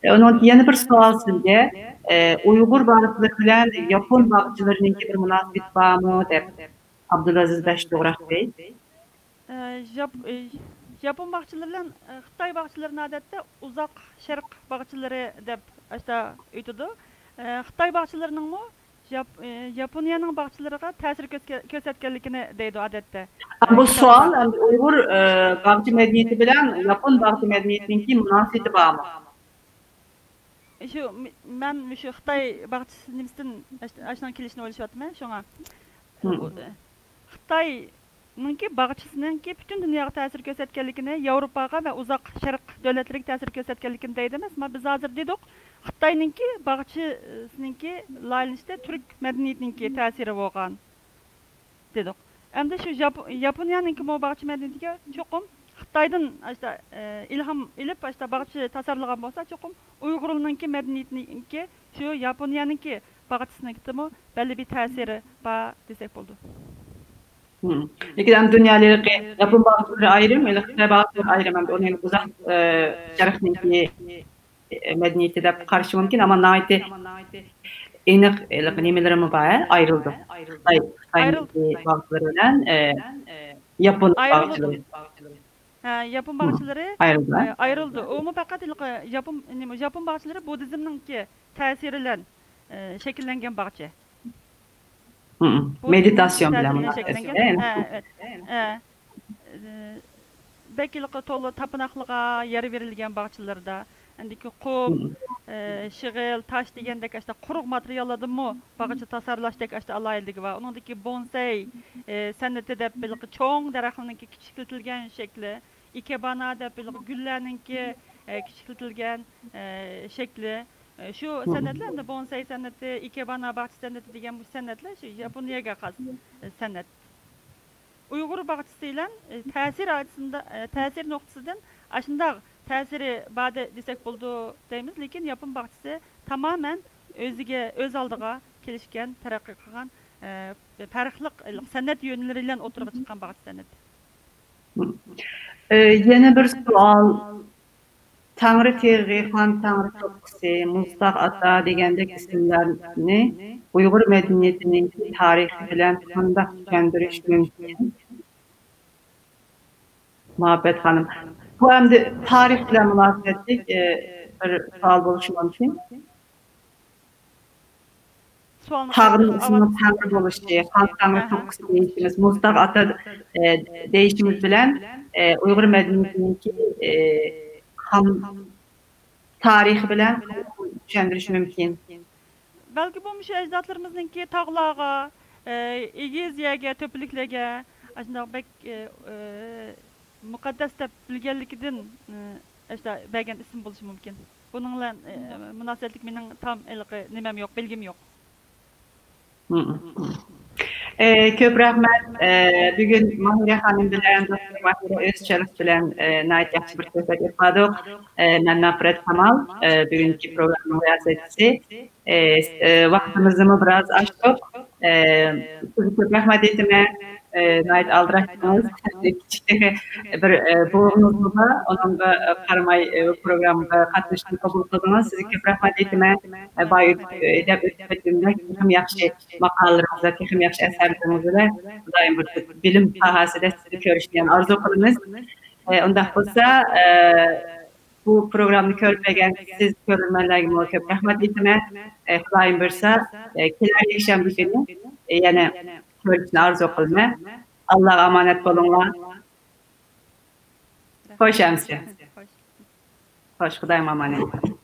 ئى، ئۇنىڭ يەنە بىر سوئال سىزگە، ئى، ئۇيغۇر باغچىلىرى بىلەن ياپون باغچىلىرىنىڭكى بىر مۇناسىۋىتى بارمۇ دەپ ئابدۇلئازىز بەشتوغراق بەي. ئى، ياپ-، ئى، ياپون باغچىلىرى بىلەن، ئى، خىتاي باغچىلىرىنى ئادەتتە ئۇزاق شەرق باغچىلىرى دەپ ئاشتا ئۆتىدۇ. ئى، خىتاي باغچىلىرىنىڭمۇ ياپ-، ئى، ياپونىيەنىڭ باغچىلىرىغا تەسىر كۆرسە-، كۆرسەتكەنلىكىنى دەيدۇ ئادەتتە. بۇ سوئال ئەمدى ئۇيغۇر، ئى، باغچە مەدەنىيىتى بىلەن ياپون باغچە مەدەنىيىتىنىڭكى مۇناسىۋىتى بارمۇ؟ شۇ، م-، مەن مۇشۇ خىتاي باغچىسى نېمىسىدىن ئاش-، ئاشۇنىڭ كېلىشىنى ئويلىشىۋاتىمەن، شۇڭا. مم. ئۇ، خىتاينىڭكى باغچىسىنىڭكى پۈتۈن دۇنياغا تەسىر كۆرسەتكەنلىكىنى، ياۋروپاغا ۋە ئۇزاق شەرق دۆلەتلىرىگە تەسىر كۆرسەتكەنلىكىنى دەيدۇ ئەمەس. ئەمما بىز ھازىر دېدۇق، خىتاينىڭكى باغچىسىنىڭكى لايىھەلىنىشىدە تۈرك مەدەنىيىتىنىڭكى تەسىرى بولغان. دېدۇق. ئەمدى شۇ ياپ-، ياپونىيەنىڭكىمۇ باغچە مەدەنىيىتىگە چوقۇم خىتايدىن ئاشتا، ئە، ئىلھام ئېلىپ، ئاشتا باغچە تاسارلىغان بولسا، چوقۇم ئۇيغۇرلارنىڭكى مەدەنىيىتىنىڭكى شۇ ياپونىيەنىڭكى باغچىسىنىڭكىمۇ بەللى بىر تەسىرى بار دېسەك بولىدۇ. مم. لېكىن ئەمدى دۇنيا ھېلىقى ياپون باغچىلىرى ئايرىم، ھېلىقى خىتاي باغچىلىرى ئايرىم. ئەمدى ئۇنى ئۇزاق، ئە، شەرقنىڭكى مەدەنىيىتى دەپ قارىشى مۇمكىن، ئەمما ناھايىتى ئېنىق ھېلىقى نېمىلىرىمۇ بار، ھە؟ ئايرىلىدۇ. خىتاي، خىتاينىڭكى باغچىلىرى بىلەن، ئە، ياپون باغچىلىرى. ھە، ياپون باغچىلىرى، ئە، ئايرىلدى. ئۇمۇ پەقەت ھېلىقى ياپون، نېمە، ياپون باغچىلىرى بۇددىزمنىڭكى تەسىرى بىلەن، ئە، شەكىللەنگەن باغچە. مم. مېدىتاتسىيون بىلەن مۇناسىۋەتلىك. ھە، ھە. ئە، بەك ھېلىقى تولا تاپىناقلىققا يەر بېرىلگەن باغچىلىرىدا، ئەندىكى قۇم، ئە، شېغىل، تاش دېگەندەك ئاشۇنداق قۇرۇق ماتېرىياللاردىنمۇ باغچە تاسارلاشتەك ئاشۇنداق ئالاھىدىلىكى بار. ئۇنىڭدىكى بونسەي، ئە، سەنئىتى دەپ ھېلىقى چوڭ دەرەخلەرنىڭكى كىچىكلىتىلگەن شەكلى، ئىكېبانا دەپ ھېلىقى گۈللەرنىڭكى، ئە، كىچىكلىتىلگەن، ئە، شەكلى. ئە، شۇ سەنئەتلەر، ئەمدى بونسەي سەنئىتى، ئىكېبانا باغچە سەنئىتى دېگەن بۇ سەنئەتلەر شۇ ياپونىيەگە خاس، ئە، سەنئەت. ئۇيغۇر باغچىسى بىلەن، ئە، تەسىر ئاچىسىدا، ئە، تەسىر نۇقتىسىدىن ئاشۇنداق تەسىرى بار دە-، دېسەك بولىدۇ دەيمىز، لېكىن ياپون باغچىسى تامامەن ئۆزىگە، ئۆز ئالدىغا كېلىشكەن، تەرەققىي قىلغان، ئە، پەرقلىق سەنئەت يۆنىلىرى بىلەن ئوتتۇرىغا چىققان باغچە سەنئەت. ئە، يەنە بىر سوئال. تەڭرى تېغى، خان تەڭرى چوققىسى، مۇزتاغ ئاتا دېگەندەك ئىسىملارنى ئۇيغۇر مەدەنىيىتىنىڭكى تارىخى بىلەن قانداق چۈشەندۈرۈش مۇمكىن؟ مۇھەببەت خانىم، بۇ ئەمدى تارىخ بىلەن مۇناسىۋەتلىك، ئە، بىر سوئال بولۇشى مۇمكىن. سوئالنى تاغنىڭ قايتۇرۇڭ. ئىسمىنىڭ تەڭرى بولۇشى، خان تەڭرى ئاھا. چوققىسى دېيىشىمىز، مۇزتاغ ئاتا، ئە، دېيىشىمىز بىلەن، ئە، ئۇيغۇر مەدەنىيىتىنىڭكى، ئە، خان تارىخى بىلەن چۈشەندۈرۈش مۇمكىن. بەلكى بۇ مۇشۇ ئەجدادلىرىمىزنىڭكى تاغلارغا، ئە، ئېگىز يەرگە، تۆپىلىكلەرگە ئاشۇنداق بەك، ئە، ئە، مۇقەددەس دەپ بىلگەنلىكىدىن، ئە، ئاشۇنداق بەرگەن ئىسىم بولۇشى مۇمكىن. بۇنىڭ بىلەن، ئە، مۇناسىۋەتلىك مېنىڭ تام ھېلىقى نېمەم يوق، بىلگۈم يوق. مم. ئە، كۆپ رەھمەت. ئە، بۈگۈن ماھىرە خانىم بىلەن، دوكتور ماھىرە ئۆزچەلىك بىلەن، ئە، ناھايىتى ياخشى بىر سۆھبەت ئېلىپ باردۇق. ئە، مەن مەغپىرەت كامال، ئە، بۈگۈنكى پروگراممىنىڭ رىياسەتچىسى. ئە، ئە، ۋاقتىمىزنىمۇ بىراز ئاشتۇق. ئە، سىزگە كۆپ رەھمەت ئېيتىمەن. ئە، ناھايىتى ئالدىراشتىڭىز. كىچىك بىر، ئە، بوۋىڭىزمۇ بار، ئۇنىڭغا، ئە، قارىماي، ئە، پروگراممىغا قاتنىشىشنى قوبۇل قىلدىڭىز. سىزگە كۆپ رەھمەت ئېيتىمەن. ئە، بايا ئۆت-، ئە، دەپ ئۆتۈپ كەتكىنىمدەك، تېخىمۇ ياخشى ماقالىلىرىڭىز ۋە تېخىمۇ ياخشى ئەسەرلىرىڭىز بىلەن دائىم بىر بىلىم ساھەسىدە سىزنى كۆرۈشنى يەنە ئارزۇ قىلىمىز. ئە، ئۇنداق بولسا، ئە، بۇ پروگراممىنى كۆرۈپ بەرگەن سىز كۆرۈرمەنلەرگىمۇ كۆپ رەھمەت ئېيتىمەن. ئە، خۇدايىم بۇيرۇسا، ئە، كېلەر يەكشەنبە كۈنى، ئە، يەنە كۆرۈشنى ئارزۇ قىلىمەن. ئاللاغا ئامانەت بولۇڭلار. خوش ئەمىسە. خوش، خۇدايىم ئامانەت.